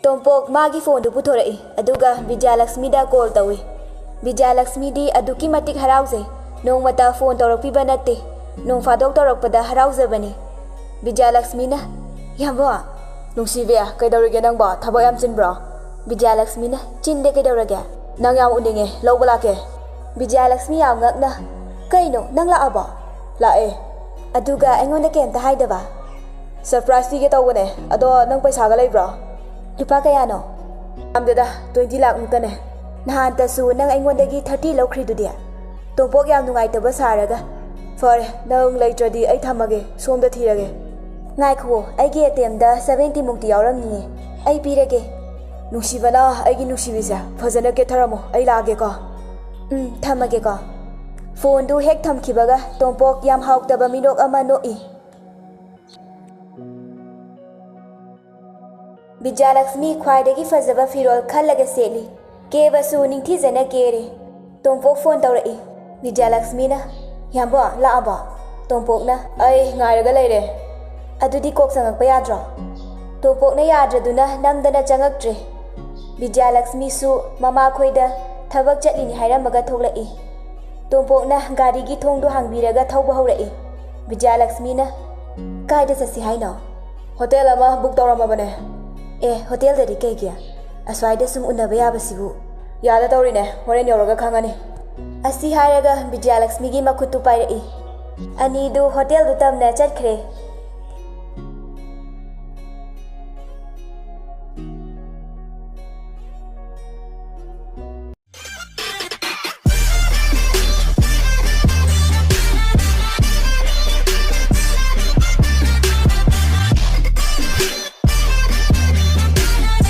ꯇꯣꯝꯄꯣꯛ ꯃꯥꯒꯤ ꯐꯣꯟꯗꯨ ꯄꯨꯊꯣꯔꯛꯏ, ꯑꯗꯨꯒ ꯕꯤꯗ꯭ꯌꯥꯂꯛꯁꯃꯤꯗ ꯀꯣꯜ ꯇꯧꯏ꯫ ꯕꯤꯗ꯭ꯌꯥꯂꯛꯁꯃꯤꯗꯤ ꯑꯗꯨꯛꯀꯤ ꯃꯇꯤꯛ ꯍꯔꯥꯎꯖꯩ꯫ ꯅꯣꯡꯃꯇ ꯐꯣꯟ ꯇꯧꯔꯛꯄꯤꯕ ꯅꯠꯇꯦ꯫ ꯅꯣꯡ ꯐꯥꯗꯣꯛ ꯇꯧꯔꯛꯄꯗ ꯍꯔꯥꯎꯖꯕꯅꯤ꯫ ꯕꯤꯗ꯭ꯌꯥꯂꯛꯁꯃꯤꯅ, "ꯌꯥꯝꯕꯣ"꯫ "ꯅꯨꯡꯁꯤꯕꯤ, ꯀꯩꯗꯧꯔꯤꯒꯦ ꯅꯪꯕꯣ? ꯊꯕꯛ ꯌꯥꯝ ꯆꯤꯟꯕ꯭ꯔꯣ?" ꯕꯤꯗ꯭ꯌꯥꯂꯛꯁꯃꯤꯅ, "ꯆꯤꯟꯗꯦ, ꯀꯩꯗꯧꯔꯒꯦ?" "ꯅꯪ ꯌꯥꯝ ꯎꯅꯤꯡꯉꯦ, ꯂꯧꯕ ꯂꯥꯛꯀꯦ"꯫ ꯕꯤꯗ꯭ꯌꯥꯂꯛꯁꯃꯤ ꯌꯥꯝ ꯉꯛꯅ, "ꯀꯩꯅꯣ, ꯅꯪ ꯂꯥꯛꯑꯕꯣ?" "ꯂꯥꯛꯑꯦ"꯫ "ꯑꯗꯨꯒ ꯑꯩꯉꯣꯟꯗ ꯀꯩꯝꯇ ꯍꯥꯏꯗꯕ?" "ꯁꯔꯄ꯭ꯔꯥꯏꯖ ꯄꯤꯒꯦ ꯇꯧꯕꯅꯦ, ꯑꯗꯣ ꯅꯪ ꯄꯩꯁꯥꯒ ꯂꯩꯕ꯭ꯔꯣ?" "ꯂꯨꯄꯥ ꯀꯌꯥꯅꯣ?" "ꯌꯥꯝꯗꯦꯗ, ꯇ꯭ꯋꯦꯟꯇꯤ ꯂꯥꯛ ꯃꯨꯛꯇꯅꯦ꯫ ꯅꯍꯥꯟꯇꯁꯨ ꯅꯪ ꯑꯩꯉꯣꯟꯗꯒꯤ ꯊꯥꯔꯇꯤ ꯂꯧꯈ꯭ꯔꯤꯗꯨꯗꯤ?" ꯇꯣꯝꯄꯣꯛ ꯌꯥꯝ ꯅꯨꯡꯉꯥꯏꯇꯕ ꯁꯥꯔꯒ, "ꯐꯔꯦ, ꯅꯪ ꯂꯩꯇ꯭ꯔꯗꯤ ꯑꯩ ꯊꯝꯃꯒꯦ, ꯁꯣꯝꯗ ꯊꯤꯔꯒꯦ"꯫ "ꯉꯥꯏꯈꯨꯑꯣ, ꯑꯩꯒꯤ ꯑꯦ ꯇꯤ ꯑꯦꯝꯗ ꯁꯚꯦꯟꯇꯤ ꯃꯨꯛꯇꯤ ꯌꯥꯎꯔꯝꯅꯤꯌꯦ, ꯑꯩ ꯄꯤꯔꯒꯦ"꯫ "ꯅꯨꯡꯁꯤꯕꯅ ꯑꯩꯒꯤ ꯅꯨꯡꯁꯤꯕꯤꯁꯦ, ꯐꯖꯅ ꯀꯦꯊꯔꯝꯃꯣ, ꯑꯩ ꯂꯥꯛꯑꯒꯦꯀꯣ"꯫ "ꯎꯝ, ꯊꯝꯃꯒꯦꯀꯣ"꯫ ꯐꯣꯟꯗꯨ ꯍꯦꯛ ꯊꯝꯈꯤꯕꯒ ꯇꯣꯝꯄꯣꯛ ꯌꯥꯝ ꯍꯥꯎꯇꯕ ꯃꯤꯅꯣꯛ ꯑꯃ ꯅꯣꯛꯏ꯫ ꯕꯤꯗ꯭ꯌꯥꯂꯛꯁꯃꯤ ꯈ꯭ꯋꯥꯏꯗꯒꯤ ꯐꯖꯕ ꯐꯤꯔꯣꯜ ꯈꯜꯂꯒ ꯁꯦꯠꯂꯤ꯫ ꯀꯦꯕꯁꯨ ꯅꯤꯡꯊꯤꯖꯅ ꯀꯦꯔꯦ꯫ ꯇꯣꯝꯄꯣꯛ ꯐꯣꯟ ꯇꯧꯔꯛꯏ꯫ ꯕꯤꯗ꯭ꯌꯥꯂꯛꯁꯃꯤꯅ, "ꯌꯥꯝꯕꯣ, ꯂꯥꯛꯑꯕꯣ?" ꯇꯣꯝꯄꯣꯛꯅ, "ꯑꯩ ꯉꯥꯏꯔꯒ ꯂꯩꯔꯦ"꯫ "ꯑꯗꯨꯗꯤ ꯀꯣꯛ ꯆꯪꯉꯛꯄ ꯌꯥꯗ꯭ꯔꯣ?" ꯇꯣꯝꯄꯣꯛꯅ ꯌꯥꯗ꯭ꯔꯗꯨꯅ ꯅꯝꯗꯅ ꯆꯪꯉꯛꯇ꯭ꯔꯦ꯫ ꯕꯤꯗ꯭ꯌꯥꯂꯛꯁꯃꯤꯁꯨ ꯃꯃꯥꯈꯣꯏꯗ ꯊꯕꯛ ꯆꯠꯂꯤꯅꯤ ꯍꯥꯏꯔꯝꯃꯒ ꯊꯣꯛꯂꯛꯏ꯫ ꯇꯣꯝꯄꯣꯛꯅ ꯒꯥꯔꯤꯒꯤ ꯊꯣꯡꯗꯣ ꯍꯥꯡꯕꯤꯔꯒ ꯊꯧꯕ ꯍꯧꯔꯛꯏ꯫ ꯕꯤꯗ꯭ꯌꯥꯂꯛꯁꯃꯤꯅ, "ꯀꯥꯏꯗ ꯆꯠꯁꯤ ꯍꯥꯏꯅꯣ?" "ꯍꯣꯇꯦꯜ ꯑꯃ ꯕꯨꯛ ꯇꯧꯔꯝꯃꯕꯅꯦ꯫" "ꯑꯦ, ꯍꯣꯇꯦꯜꯗꯗꯤ ꯀꯩꯒꯤ? ꯑꯁ꯭ꯋꯥꯏꯗ ꯁꯨꯝ ꯎꯅꯕ ꯌꯥꯕꯁꯤꯕꯨ?" "ꯌꯥꯗ ꯇꯧꯔꯤꯅꯦ, ꯍꯣꯔꯦꯟ ꯌꯧꯔꯒ ꯈꯪꯉꯅꯤ꯫" ꯑꯁꯤ ꯍꯥꯏꯔꯒ ꯕꯤꯗ꯭ꯌꯥꯂꯛꯁꯃꯤꯒꯤ ꯃꯈꯨꯠꯇꯨ ꯄꯥꯏꯔꯛꯏ꯫ ꯑꯅꯤꯗꯨ ꯍꯣꯇꯦꯜꯗꯨ ꯇꯝꯅ ꯆꯠꯈ꯭ꯔꯦ꯫